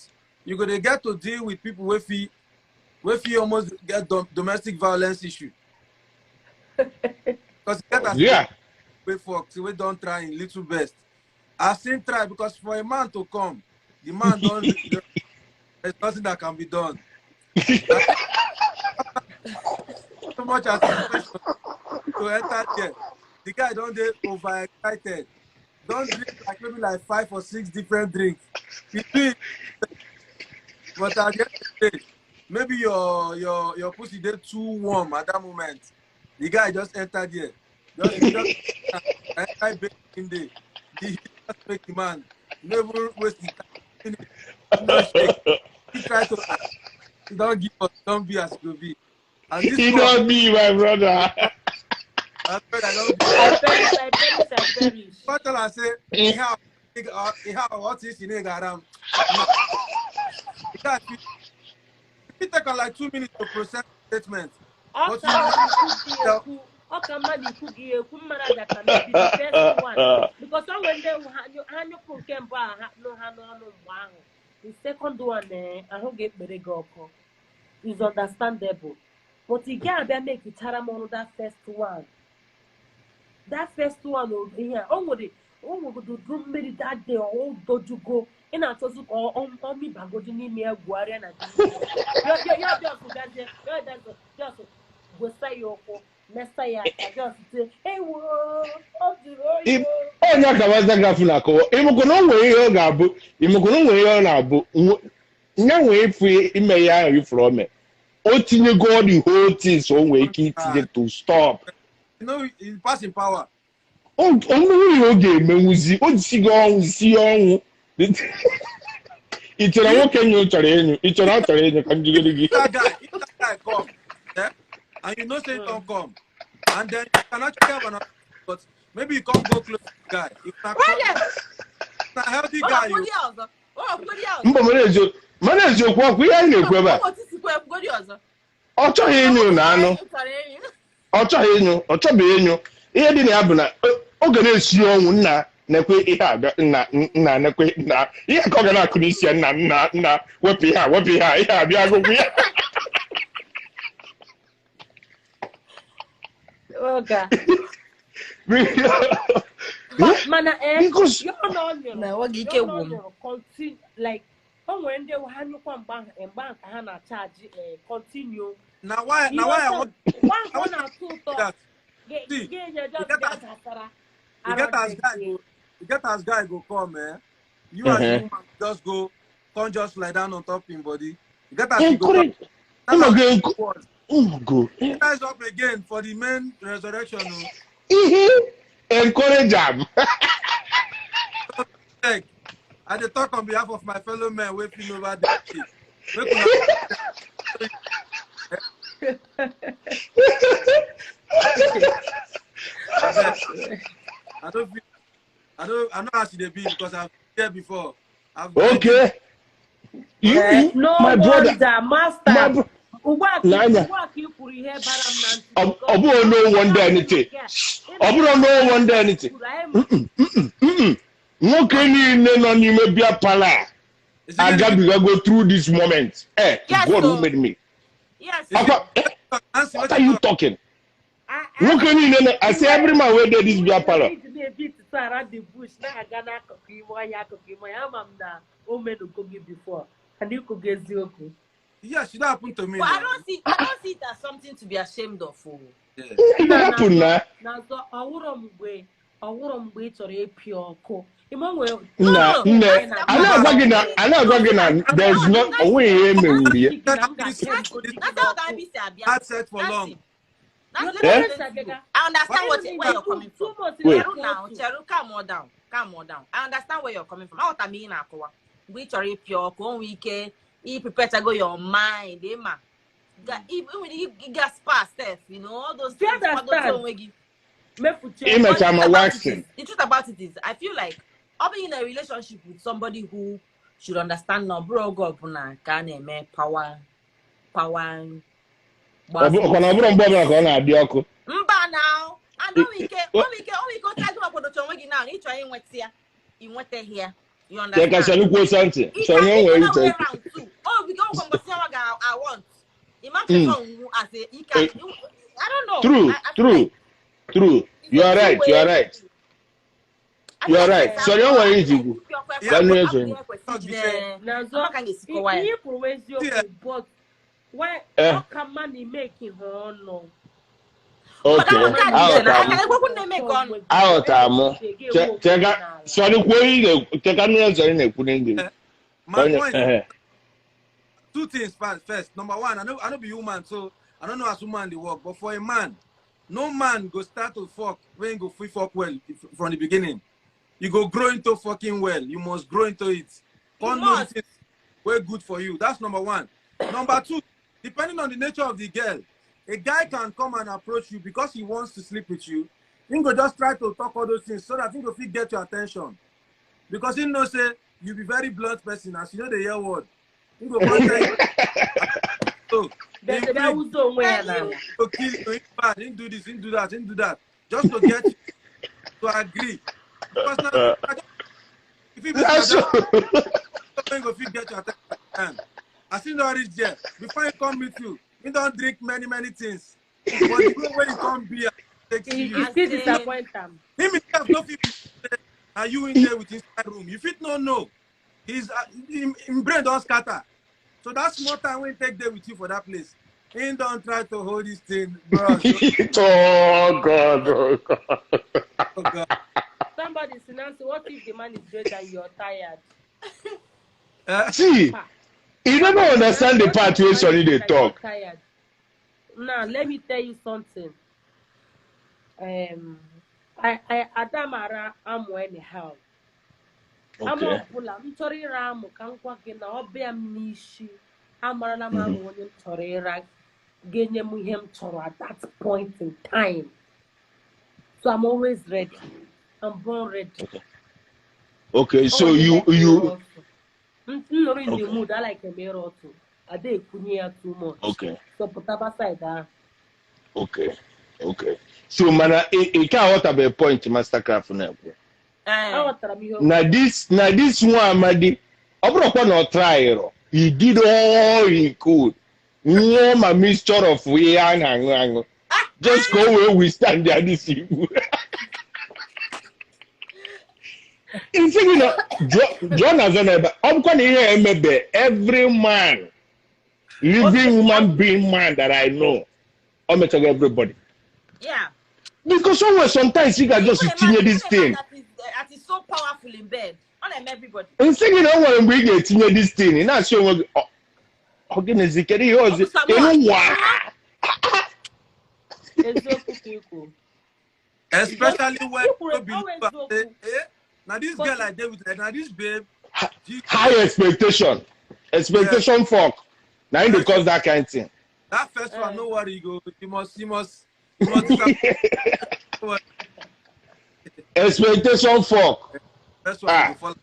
you go dey get to deal with people wey fit almost get domestic violence issue. Because get as wey fuck wey don try im little best. I seen try, because for a man to come, the man don, there's nothing that can be done. So much as to enter there, the guy don dey overexcited. Don drink like maybe like 5 or 6 different drinks. He do it, but at the end of the day, maybe your pussy dey too warm at that moment. The guy just entered there. Just enter in there. He just make the man never waste the time. No shake. He try to don't give up, don't be as you be. And this He one, don't be my brother. I don't be. I perish, I perish, I perish. What tell I say? He have what is in the It take like 2 minutes to process the statement. Ọ ka mmadụ ikwu gị ekwu mmadụ that can be the first one. Because o nwere ndị ha nyụpụ nke mbụ a ha nụ ha n'ọnụ mgbe ahụ. The second one ahụ ga-ekpere gị ọkụ. Is understandable. But ị ga-abịa mekitara m ọnụ that first one. That first one ihe a o nwere udu mmiri that day ọ dojugo. Ị na-achọzi ka ọ mịbagodu n'ime ya gwugharịa na ya just gosa ya ụkwụ mesa ya aka just say ewo ọ jụrụ oyi. Onye ka Master Graph na-akọwa ịmụkụ na o nwere ihe ọ ga-abụ ịmụkụ na o nwere ihe ọ na-abụ nya nwee ifu ime ya ahụ ifuru ome o tinyego all the whole things o nwee ike itinye to stop. You know, in passing power. O nwere ihe ọ ga-emenwuzi o jisigo ọnwụ si ọnwụ. Ị chere nwoke nyụ chọrọ enyu ị chọrọ ọ chọrọ enyu ka m jigoro gị. If that guy come, yeah, and you know say he don't come, and then you can actually have another, but maybe you can't go close to the guy. If na healthy guy, you. Mba mana eziokwu ọkwa ihe anyị na-ekwu ebe a. Ọ chọghị ịnyụ na anụ. Ọ chọghị ịnyụ, ọ chọbeghị ịnyụ. Ihe dị na ya bụ na oge na-esi ọnwụ nna nekwe ihe a nna nna nekwe nna ihe ka ọ ga na-akụ n'isi ya nna nna nna wepụ ihe a wepụ ihe a ihe a bịa agụgụ ya. Oga. Mana because na continue like o nwere ndị ha nyụkwa mgbe ahụ ka ha na-achaji continue. Na why I want na-atọ ụtọ. See, you get as guy go come, eh? You as a woman just go, can't just lie down on top him body. You get as you go. Go. Rise up again for the main resurrection. Encourage them. I dey talk on behalf of my fellow men waiting over there. I know how she dey be because I've been there before. Okay. You, no my brother, master. Ọ bụrụ no wonder anything. Ọ bụrụ no wonder anything. Nwoke niile nọ n'ime bịa pala agabiga go through this moment. Eh, yes, God who made me. Yes. What are you talking? Nwoke niile I say every man wey dey this beer parlor. Yes, it happened to me. But I don't see it as something to be ashamed of. Yeah. It happened now. No, there's not a way. That's it for long. I understand where you're coming from. Wait. Now, Cheru, calm down. Calm down. I understand where you're coming from. I want mean we chọrọ ịpịa ọkụ onwe ike I prepare to go your mind, eh, ma. You get spa stuff, you know, all those things. The truth about it is, I feel like being in a relationship with somebody who should understand na bro God na ka na-eme power. Mba now, and ike kwadocha onwe gị now, ịchọ inweta ya, inwetaghị ya. You understand? Oh, we go from I want. Imagine as a I don't know. True, true. You are right. You are right. You are right. So you are easy. But why come money making her no? Okay. Aghọtara m. Sorry, kwuo ihe cheka nne Sonny na-ekwu n'English. My point, two things first. Number one, I know be human, so I don't know as woman they work, but for a man, no man go start to fuck when you go free fuck well from the beginning. You go grow into fucking well. You must grow into it. Come know the way good for you. That's number one. Number two, depending on the nature of the girl, a guy can come and approach you because he wants to sleep with you. He go just try to talk all those things so that he go fit get your attention. Because he knows say you be very blunt person, as you know the hear word. He go contact you. So he go kill you, he bad, he do this, he do that, he do that. Just to get you to agree. Because now, if he go fit get your attention. As he not reach there, before he come meet you, he don't drink many, many things. But the way when he come beer, he still disappoint him. Him himself no fit and you in there with inside room. You fit no know. His him brain don't scatter. So that small time when take there with you for that place. He don't try to hold this thing, bro. So, oh God, oh God. Oh God. Somebody said, Nancy, what if the man is great and you're tired? See, you don't understand the part where Sonny they talk. Tired. Now let me tell you something. I Adamara amụ anyhow. Amụ ọbụla m chọrọ ịra amụ ka m gwa gị na ọ bịa m n'isi amarala m amụ onye m chọrọ ịra ga-enye m ihe m chọrọ at that point in time. So I'm always ready. I'm born ready. Okay, so you I'm not in the mood. I like a mirror too. I dey kunye too much. Okay. So put up aside that. Okay. Okay. So mana e ka aghọtabe point Mastercraft na-ekwu. Na this one Amadi, ọ bụrụkwa na ọ tryro, he did all he could. Nwụọ ma mixture of ihe a na-aṅụ aṅụ. Just go where we stand there this evening. Nsị na John Azonebe, ọ bụkwa na ihe emebe every man, living human being man that I know, ọ mechago everybody. Yeah. Because somewhere sometimes you can just tinye this thing. That is so powerful in bed. On everybody. Nsị gị na o nwere mgbe ị ga-etinye this thing, ị na-asị onwe gị, ọ gịnịzi kedu ihe ọzọ? Elu wa. Especially when you believe, now this girl I did with, now this babe. High expectation. Expectation, yeah. Fuck. Now you cause that kind of thing. That first one, no worry, you go. You must. Expectation fuck. First one, you follow.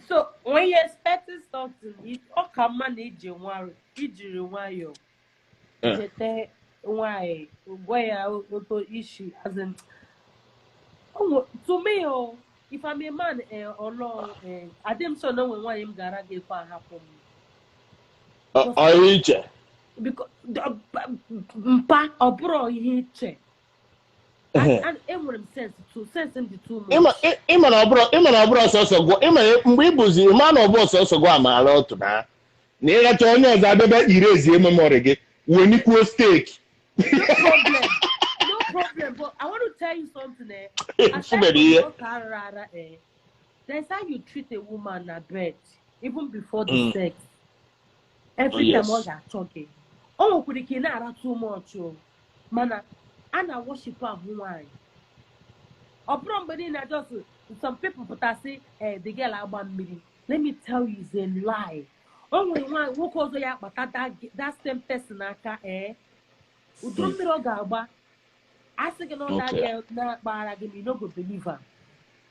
So when you expecting something, it all come manage one. Why? Why issue as in. Oh, to me, oh, if I'm a man or no, I didn't so know when I'm gonna get what happen. Because mpa obro ihe che. And enwere m sense to sense m dị too much. Ịma na ọbụrụ ọsọsọ gwa ịma mgbe ịbụzi ịma na ọbụ ọsọsọ gwa amaala otu na na ịracha onye ọzọ abịaba irezie memory gị wenikwuo steak. No problem. No problem. But I want to tell you something. Eh? There's how you treat a woman at bed, even before the sex. Every time all that talking. Oh, could it not too much? Mana, and I worship her wine. Or probably not just some people, but I say, the girl I want me. Let me tell you, it's a lie. Only one who calls but that same person, eh? I say no that girl na bara give me no go believe her.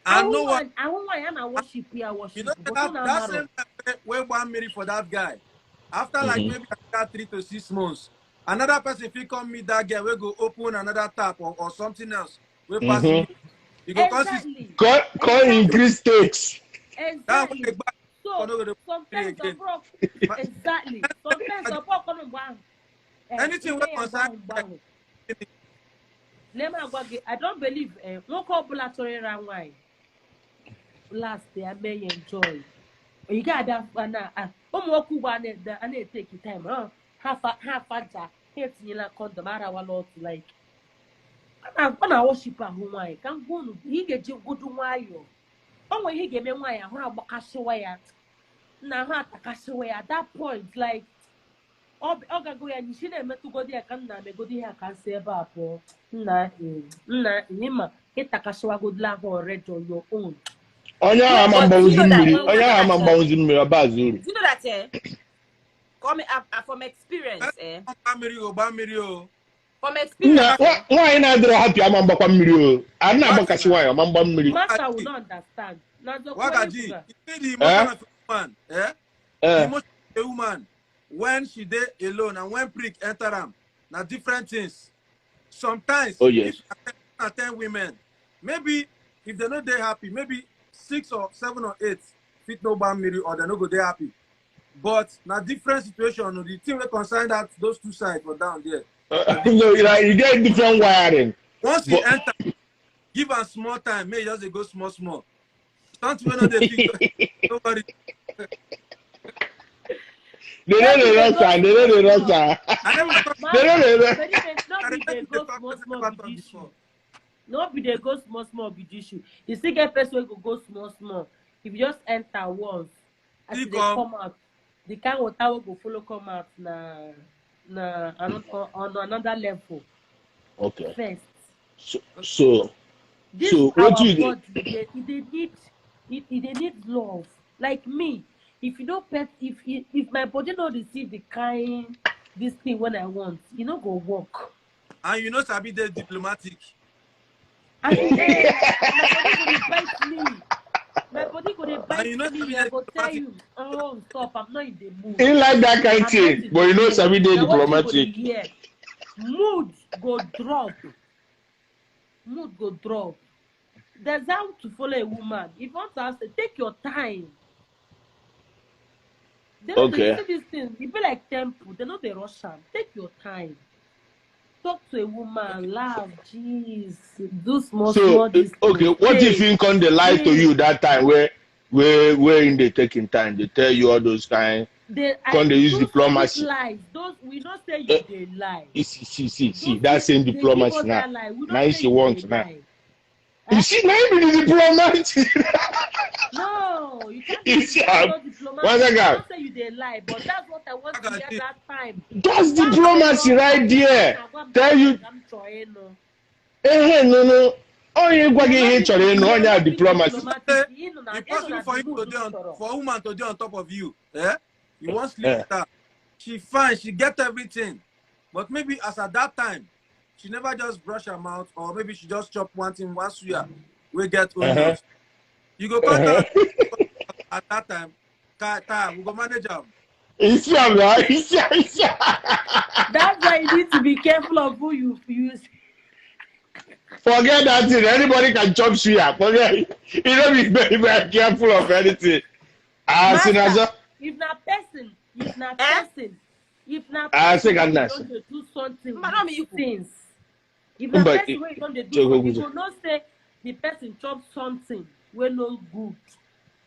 I know what I won't why I worship here worship. You know that same way 1 minute for that guy. After like maybe after 3 to 6 months, another person if he come meet that girl, we go open another tap or something else. We pass you. You go exactly. Call increase stakes. Exactly. So sometimes exactly. Sometimes anything we concern. I don't believe nwoke ọbụla chọrọ ịra nwaanyị last day I may enjoy. You got that na ụmụ nwoke ugbu a na-eteki time ha faja Ha etinyela condom arawala otu like ọ na-awọship ahụ nwaanyị ka m gwa unu ị ga-eji godu nwayọọ. O nwere ihe ị ga-eme nwaanyị ahụ agbakasịwa ya na ahụ atakasịwa ya at that point like ọ gago ya n'isi na-emetụgodi ya ka m na-emegodi ihe a ka m si ebe a pụọ nna nna ịma ịtakasịwagodila ahụ already on your own. Onye ahụ ama mgbanwụzi mmiri, onye ahụ ama mgbanwụzi mmiri, ọ bazi uru. Do you know that come from experience mmiri o. From experience. Nwaanyị na-adịrọ happy ama mgbakwa mmiri o. A na-agbakasị nwaanyị ama mgba mmiri. Master will not understand. Wagaji, you see the emotion of a woman, eh? The emotion of a woman when she dey alone and when prick enter am, na different things. Sometimes, oh, yes. If I 10 women, maybe if they no dey happy, maybe 6 or 7 or 8 fit no gba mmiri or they no go dey happy. But na different situation. The thing wey concern that those two sides for down there. No, like, you get different wiring. Once you enter, give am small time. May just go small, small. Don't we know they feel. Don't worry. They know the roster. They know the roster. They know the roster. No be they go small, small be the issue. You still get person wey go small, small. If you just enter once, as they come out, the kind of water will go follow come out na on another level. Okay. First. So this so what do you body, they need love. Like me, if you don't pet, if my body not receive the kind this thing when I want, you no go work. And you know sabi dey diplomatic. And my body go dey bite me. My body go dey bite you know, me. I go tell you, oh stop, I'm not in the mood. He like that kind of thing, but you know sabi dey diplomatic. Mood go drop. Mood go drop. There's how to follow a woman. If you want to ask, take your time. They okay. See this thing, it be like temple. They know they rush am. Take your time. Talk to a woman, laugh, jeez, do small, so, small. This okay, what if he come they lie to you that time where in they taking time, they tell you all those kind. They use diplomacy. Lies. Those we don't say you they lie. See, that same diplomacy now. Now she wants now. You see, now you be the diplomat. No, you can't be diplomatic. One second. Don't say you they lie, but that's what I want to hear that time. That's diplomacy right there. Tell you. No. Oh, you go get no, no, diplomacy. It's possible for you to do on, for a woman to do on top of you. Eh? You won't sleep with her. She fine, she get everything. But maybe as at that time, she never just brush her mouth, or maybe she just chop one thing, one suya. We get own. You go contact at that time. We go manage them. It's That's why you need to be careful of who you use. Forget that thing. Anybody can chop suya. Forget. You don't be very, very careful of anything. Master, if not person, if not person, don't do something with things. If na person wey don dey do something, you go know say the person chop something wey no good.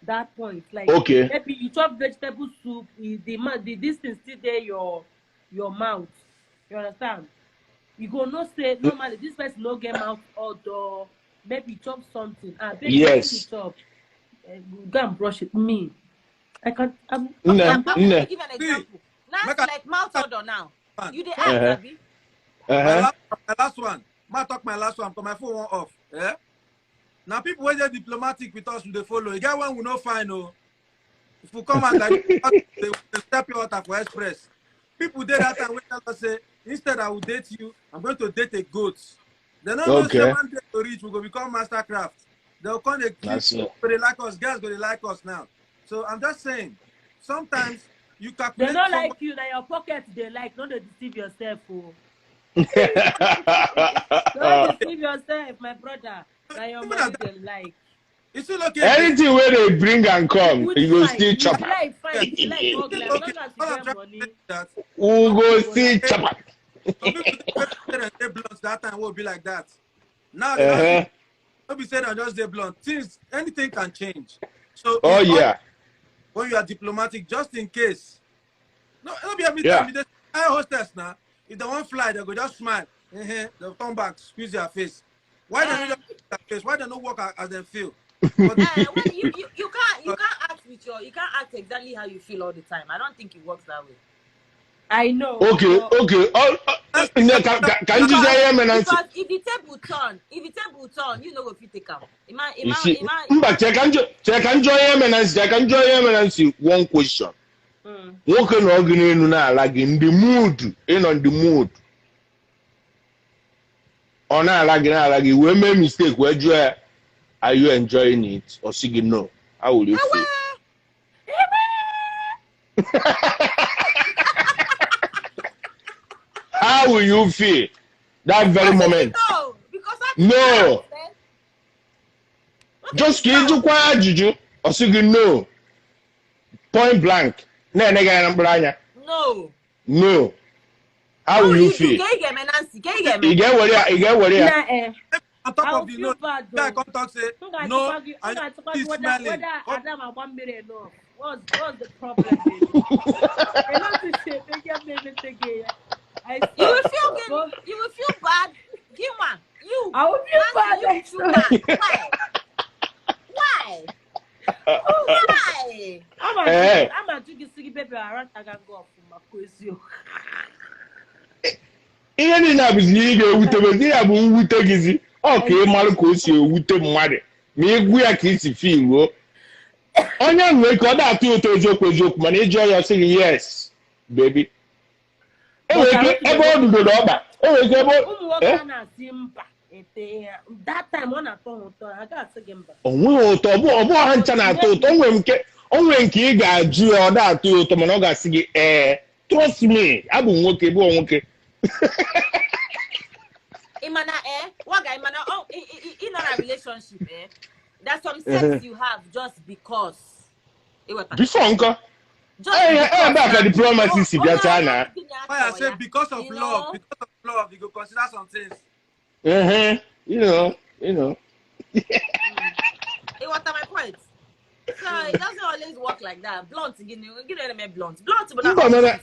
That point, like okay, maybe you chop vegetable soup, the this thing still there your mouth. You understand? You go no say normally this person no get mouth odor. Maybe you chop something. Ah, baby, yes. You chop. Go and brush it. Me, I can't. I'm gonna give an example. Now, like mouth odor now. You dey ask, abi? My last one. Ma talk my last one because my phone won't off. Eh? Now people wey dey diplomatic with us, we dey follow. You get one we no fine oh. If we come out like they step you out for express. People dey that time wey tell us say instead I will date you, I'm going to date a goat. They don't know say one day to reach, we go become mastercraft. They'll come they they like us, girls go they like us now. So I'm just saying, sometimes you calculate. They don't like you, now your pocket they like, don't they deceive yourself. Oh. Don't deceive yourself, my brother. Now your money they like. It's still okay. Anything where they bring and come, you go still chop. Like fine, like ugly, as long as you get money. We go still chop. Some people they blunt that time will be like that. Now they don't be saying just they blunt. Things, anything can change. So oh yeah, when you are diplomatic, just in case. No, it'll be every time. You just I hostess now. If they won't fly, they go just smile. They'll turn back, squeeze their face. Why they don't squeeze their face? Why they don't work as they feel? But Well, you can't act with your, you can't act exactly how you feel all the time. I don't think it works that way. I know. Okay, but- okay. Ka njizi ihe mere na ntị. Because if the table turn, you know if you take am. You see, mba, chee ka njọ ihe mere na ntị, chee ka njọ ihe mere na ntị, one question. Nwoke na ọgụ n'elu na-ala gị, ndị mood, ịnọ ndị mood. Ọ na-ala gị, wee mee mistake, wee jụọ ya, are you enjoying it? Ọ sị gị no. How will you feel? How will you feel that very moment? No, because No. Just ka ịjụkwa ya ajụjụ, ọ sị gị no. Point blank. Na-ene gị anya na mkpụrụ anya. No. No. How will you feel? Ka ị ga-eme, Nancy? Ka ị ga-eme? Ị ga-ewere ya, ị ga-ewere ya. Na, eh, on top I of will the feel note, bad guy though. come talk say M ga-achịkwa no, gị, m and ga-achịkwa you gị whether smelling. whether Come Adam agba mmiri enough. What's the problem, baby? Enough to say, make ya make gị ya. I You swear. will feel good. But You will feel bad. Gịnwa, you. I will feel bad. Nancy, you feel bad. Why? Why? Why? Eh. Ama ajụ gị sị gị baby arataga gị ọfụma kwa eziokwu. Ihe niile a bụzi ihe ị ga-ewute bụ ihe a bụ mwute gịzi. Ọ ka ị mara ka o si ewute mmadụ ma ị gwu ya ka isi filuo. Onye nwere ka ọ na-atọ ụtọ eziokwu eziokwu, mana ịjụọ ya ọ sị gị yes baby. Enwere ike ebe ọ dudoro ọkpa, enwere ike ebe Ụmụ nwoke a na-asị mba ete ya. That time ọ na-atọ ha ụtọ, ha ga-asị gị mba. o nweghị ụtọ, ọ bụ ha ncha na-atọ ụtọ. O nwere nke ị ga-ajụ ya ọ na-atọ ya ụtọ, mana ọ ga-asị gị ee, trust me, abụ m nwoke, bụ nwoke. Imana, waga, Imana, oh, in a relationship, there's some sex you have just because. Before nko, Just eh, back at diplomacy si bịa taa na. Why I say because of love, you go consider some things. You know. It was my point. So it doesn't always work like that. Blunt, you know what I mean? Blunt, blunt, but not blunt.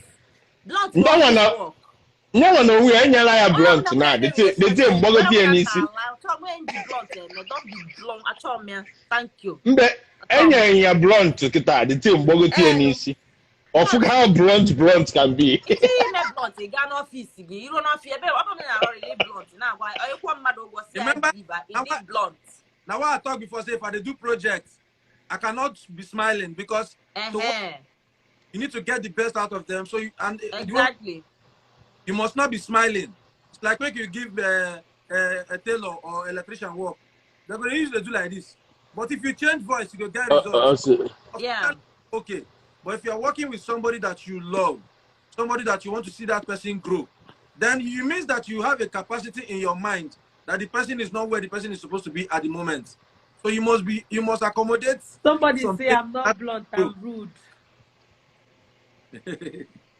No one, no one, we ain't ya blunt now. They take mgbagote ya n'isi. Don't be blunt. Achọ m ya. Thank you. Mbe enyere ya blunt kịta, they take mgbagote ya n'isi. Ọfụ how blunt can be. Ite ime blunt, ị gaa n'ọfịs gị, iruo n'ọfịs ebe ọ bụrụ na na-arụrịrị blunt, na-agwa ịkwọ mmadụ ụgwọ si ya diba, ị dị blunt. Now what I talk before, say if I do projects, I cannot be smiling because to work, you need to get the best out of them. So you, and exactly. You must not be smiling. It's like when you give a tailor or electrician work, they're going to usually do like this. But if you change voice, you go get results. Yeah. Okay. But if you're working with somebody that you love, somebody that you want to see that person grow, then you means that you have a capacity in your mind that the person is not where the person is supposed to be at the moment. So you must accommodate. Somebody say I'm not blunt, I'm rude.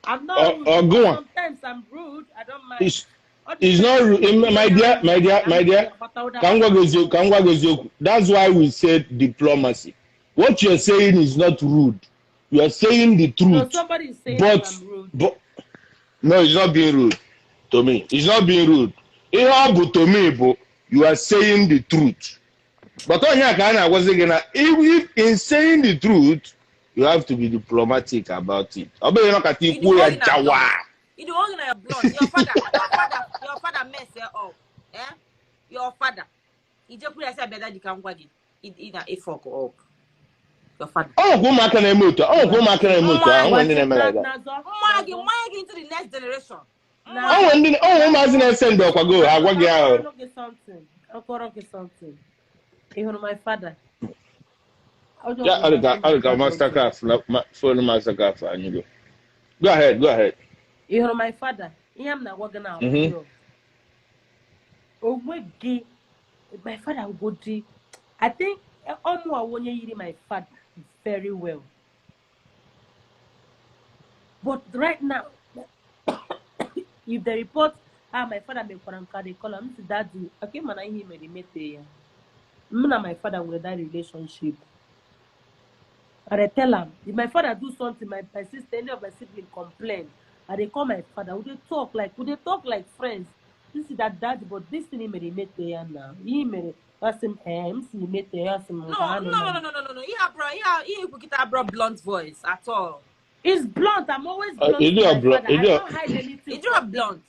I'm not rude. Go on. Sometimes I'm rude. I don't mind. It's not rude. My dear. That's why we said diplomacy. What you're saying is not rude. You are saying the truth. No, somebody is saying I'm rude. But no, it's not being rude to me. It's not being rude. To me, but you are saying the truth. But on your kind, I was thinking, if in saying the truth, you have to be diplomatic about it. You don't want blunt. Your father mess it up. Eh? Your father. He just put yourself better. You can go get it. A fuck up. Your father. Oh, go mark an emote. Oh, go mark an emote. I want to name like that. Into the next generation. Oh, imagine send go. I go something. Even my father. Yeah, I got Mastercraft, phone Mastercraft, and you go. Go ahead. You know my father. I am not working out. Oh, my father would go. I think my father very well. But right now, if the report, my father may call they call him daddy. Okay, man, I him me and my father with that relationship. And I tell him, if my father do something, my sister, any of my siblings complain, I dey call my father. We dey talk like friends. This is that daddy, but this thing he mere mete ya now. He mere asị m m si mete ya asị m No. He have bro blunt voice at all. It's blunt. I'm always blunt. My father. I don't hide anything. It's not blunt.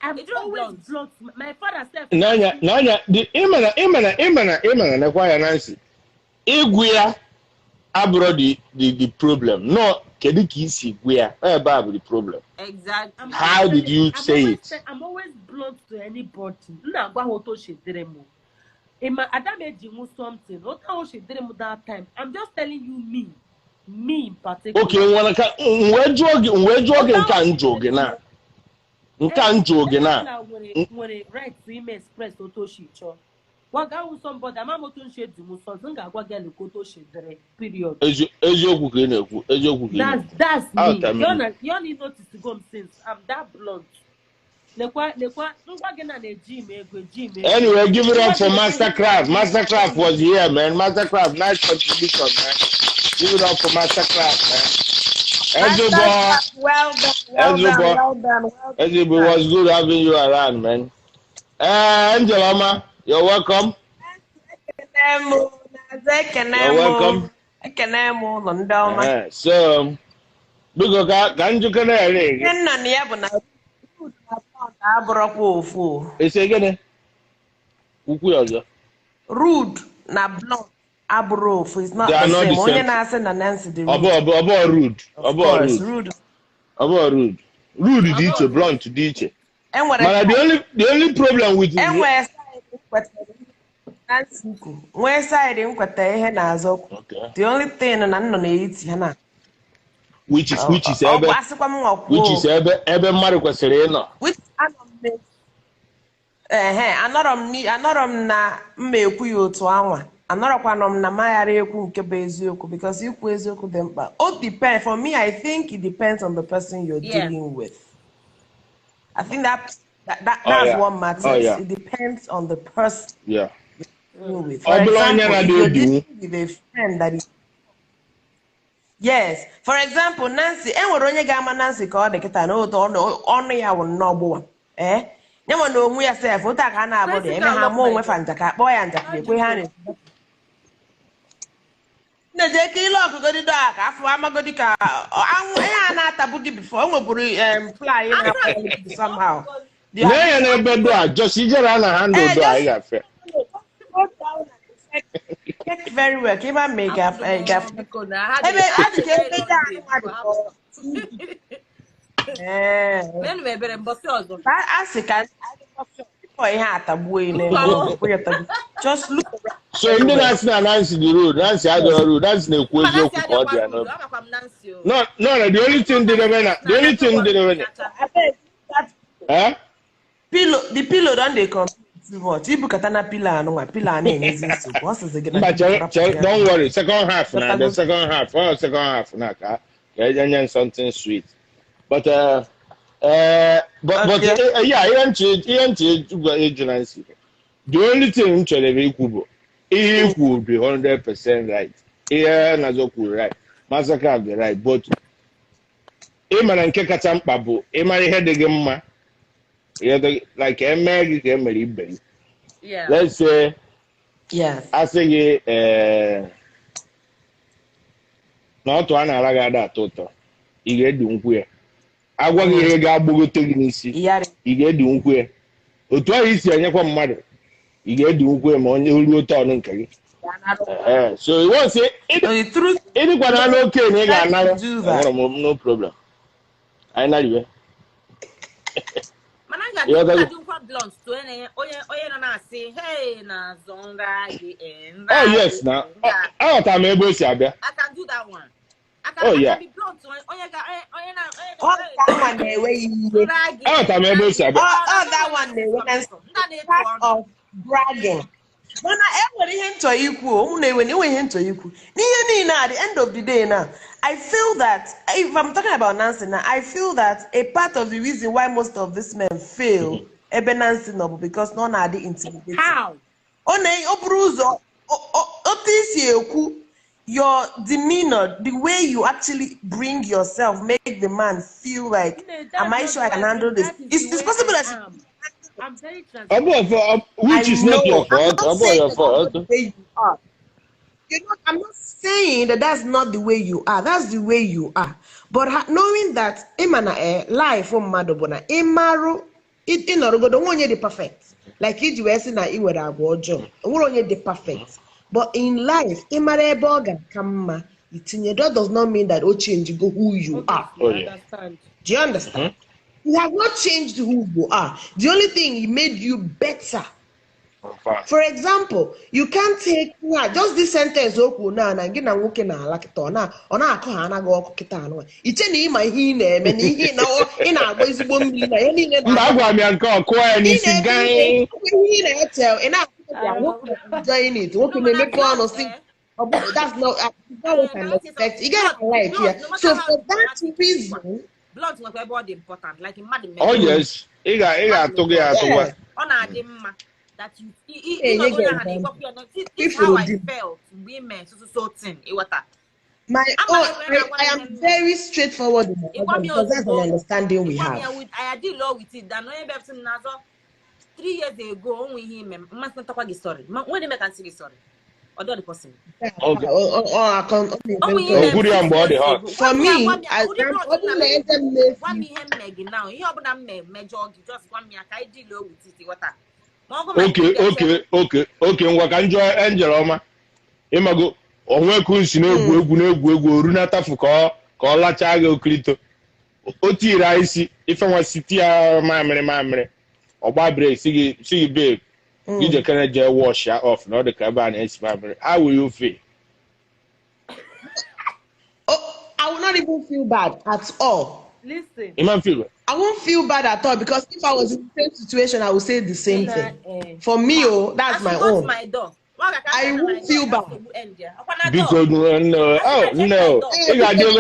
I'm always blunt. My father said. Nanya, the imana nekwa ya Nancy. Igwu ya abro the problem. No, kedu ka isi gwu ya? Ebe a bụ the problem. Exactly. How did you say it? I'm always blunt to anybody. Nna agwa ha otu o si dịrị m. Ima Adam ejinwu something. Otu o si dịrị m that time. I'm just telling you me in particular. Okay, wee jụọ gị nke a njụ gị na. Nke a njụ gị na. Nwere right to ime express otu o si chọọ. Waga hụ somebody, ama m otu nshi ejinwu something, m ga-agwa gị ka otu o si dịrị, period. Eziokwu ka ị na-ekwu, eziokwu ka ị na-ekwu. That's me. You only notice go since I'm that blunt. Lekwa ngwa gị na na-eji m ego, eji m ego. Anyway, give it up for Mastercraft. Mastercraft was here, man. Mastercraft, nice contribution, man. Give it up for Mastercraft, man. Ezigbo, well done. Ezigbo, it was good having you around, man. Angel Oma, you're welcome. You're welcome. So, biko ka njikere ere gị. Ese gịnị? Ukwu ọzọ. Rude na blunt abụrụ ofu. It's not the same. Onye na-asị na Nancy dị rude. Ọbọ rude. Ọbọ rude. Rude dị iche, blunt dị iche. Mana the only problem with enwere nwee side nkweta ihe na-azọ. The only thing na nnọ na-eti ha na which is ebe which is ebe mmadụ kwesịrị ịnọ. Anọrọ m na mma ekwu ya otu anwa. Anọrọkwanụ m na maghara ekwu nke bụ eziokwu because ikwu eziokwu dị mkpa. O depend for me, I think it depends on the person you're dealing with. I think that's what matters. Oh, yeah. It depends on the person you're dealing with. For example, if you're dealing with a friend that is yes. For example, Nancy, enwere onye ga-ama Nancy ka ọ dị kịta na otu ọnụ ya wụ nnọọ gbụwa. Nye nwe na onwe ya sef, otu a ka a na-abụ dị eme ha ma onwe fa njakịrị akpọọ ya njakịrị ekwe ha na-ekwu. Nne jee ka ile ọkụgodi do a ka afọ amagodi ka anwụ ihe a na-atabu gị before o nweburu fly na somehow. Nee ya n'ebe do a just ijere a na handle do a ị ga-afe. Check very well. Ka ịma ma ị ga-afe. Ebe adị ka ebe dị ahụ mmadụ. A sị ka ihe atagbuo just look. So ndị na-asị na Nancy dị rude, Nancy adịghị rude, Nancy na-ekwu eziokwu ka ọ dị ya n'obi. No, the only thing dị ebe na the only thing dị ebe na pillow, the pillow don dey complete too much. Ibukata na pillow anụnwa, pillow a na-enyezi nsogbu. Ọ sịzị gị na don't worry, second half na the second half, oh second half na ka enye something sweet. But yeah, ihe nche ịjụ Nancy. The only thing m chọrọ ikwu bụ ihe ikwu be 100% right. Ihe na-azọ kwuru right. Mastercraft dị right, but ịmara nke kacha mkpa bụ ịmara ihe dị gị mma. Like eme gị ka emere ibe gị. Let's say asị gị na ọtụ a na-ara gị ada atọ ụtọ, ị ga-edi nkwụ ya. Agwa gị ihe ga-agbagote gị n'isi, ị ga-edi nkwụ ya. Otu ahụ isi enyekwa mmadụ, ị ga-edi nkwụ ya ma onye ruo tọn nke gị. So ịdịkwana n'oke na ị ga-anara, enwere m no problem. Anyị nariwe. Mana ga-adịkwa blunt to onye nọ na-asị hey na azọ nra gị Oh yes na aghọtara m ebe o si abịa. I can do that one. I can be blunt onye ga onye na aghọtara m ebe o si abịa. Oh, that one na-enwe part of bragging. Mana enwere ihe nchọ ikwu, ụmụ na-enwe enwe ihe nchọ ikwu. N'ihe niile at the end of the day now, I feel that if I'm talking about Nancy now, I feel that a part of the reason why most of these men fail ebe Nancy nọ bụ because nọ na-adị intimidating. How? Ọ na ọ bụrụ ụzọ otu isi ekwu Your demeanor, the way you actually bring yourself, make the man feel like, am I sure I can handle this? It's possible that I'm very transparent. Which is not your fault. I'm not saying that's not the way you are. You know, I'm not saying that that's not the way you are. That's the way you are. But knowing that, life mmadụ bụ na ịmarụ ịnọrọgodo nwe onye dị perfect. Like iji wee sị na ị nwere agwa ọjọọ, nwere onye dị perfect. But in life, ịmara ebe ọ ga-aka mma, itinye. That does not mean that o change go who you are. Oh, yeah. Do you understand? Mm-hmm. You have not changed who you are. The only thing, it made you better. For example, you can't take just this sentence okwu na na gị na nwoke na-ala kịta ọ na-akọ ha anaghị ọkụ kịta anụ iche na ịma ihe ị na-eme na ihe ị na-agba ezigbo mmiri na ihe niile na agwa m ya nke ọkụ ya n'isi gaa ihe ị na-eche ị na-akụ nwoke enjoying it nwoke na-emepe ọnụ si that's not what I'm expecting. You gotta like yeah. So for that reason, blood nwekwa ebe ọ dị important like mmadụ Oh yes, ị ga-atụ gị atụwa. Ọ na-adị mma. That you this is how I felt women so thing. My own, I am very straightforward in my husband because that's an understanding we have. I deal law with it. 3 years ago, only him must not talk sorry. When they make and say sorry, or the person. Okay. For me, I just one me I deal with it. Okay, ngwa ka njọ Angel ọma ịmago onwe ka nsi na-egwu egwu na-egwu egwu oru na-atafu ka ọ lachaa gị okirito o tiri isi ife nwa siti ya mamịrị ọgba brek si gị babe gị jekere jee wash ya off na ọ dị ka ebe a na-esi mamịrị. How will you feel? Oh, I will not even feel bad at all. Listen. I won't feel bad at all because if I was in the same situation, I would say the same thing. For me, oh, that's my own. I won't feel bad. Because no, oh no, you got to go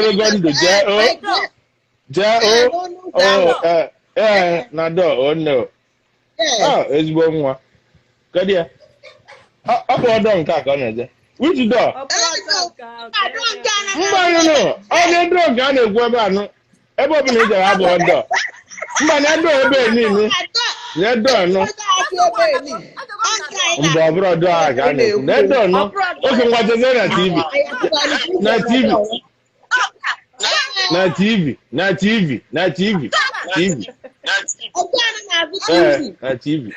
no. Oh, it's one. Good yeah. Which door? No, no. Ebe ọbụla ị jere abụ ọdọ mba na ebe ebe niile na ebe ọnụ mba ọ bụrụ ọdọ a ka a na-ekwu na ebe ọnụ oge ngwa jezie na TV na TV na TV na TV na TV TV na TV.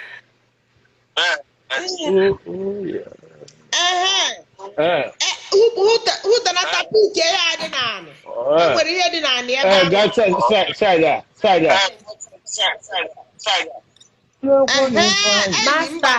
Master.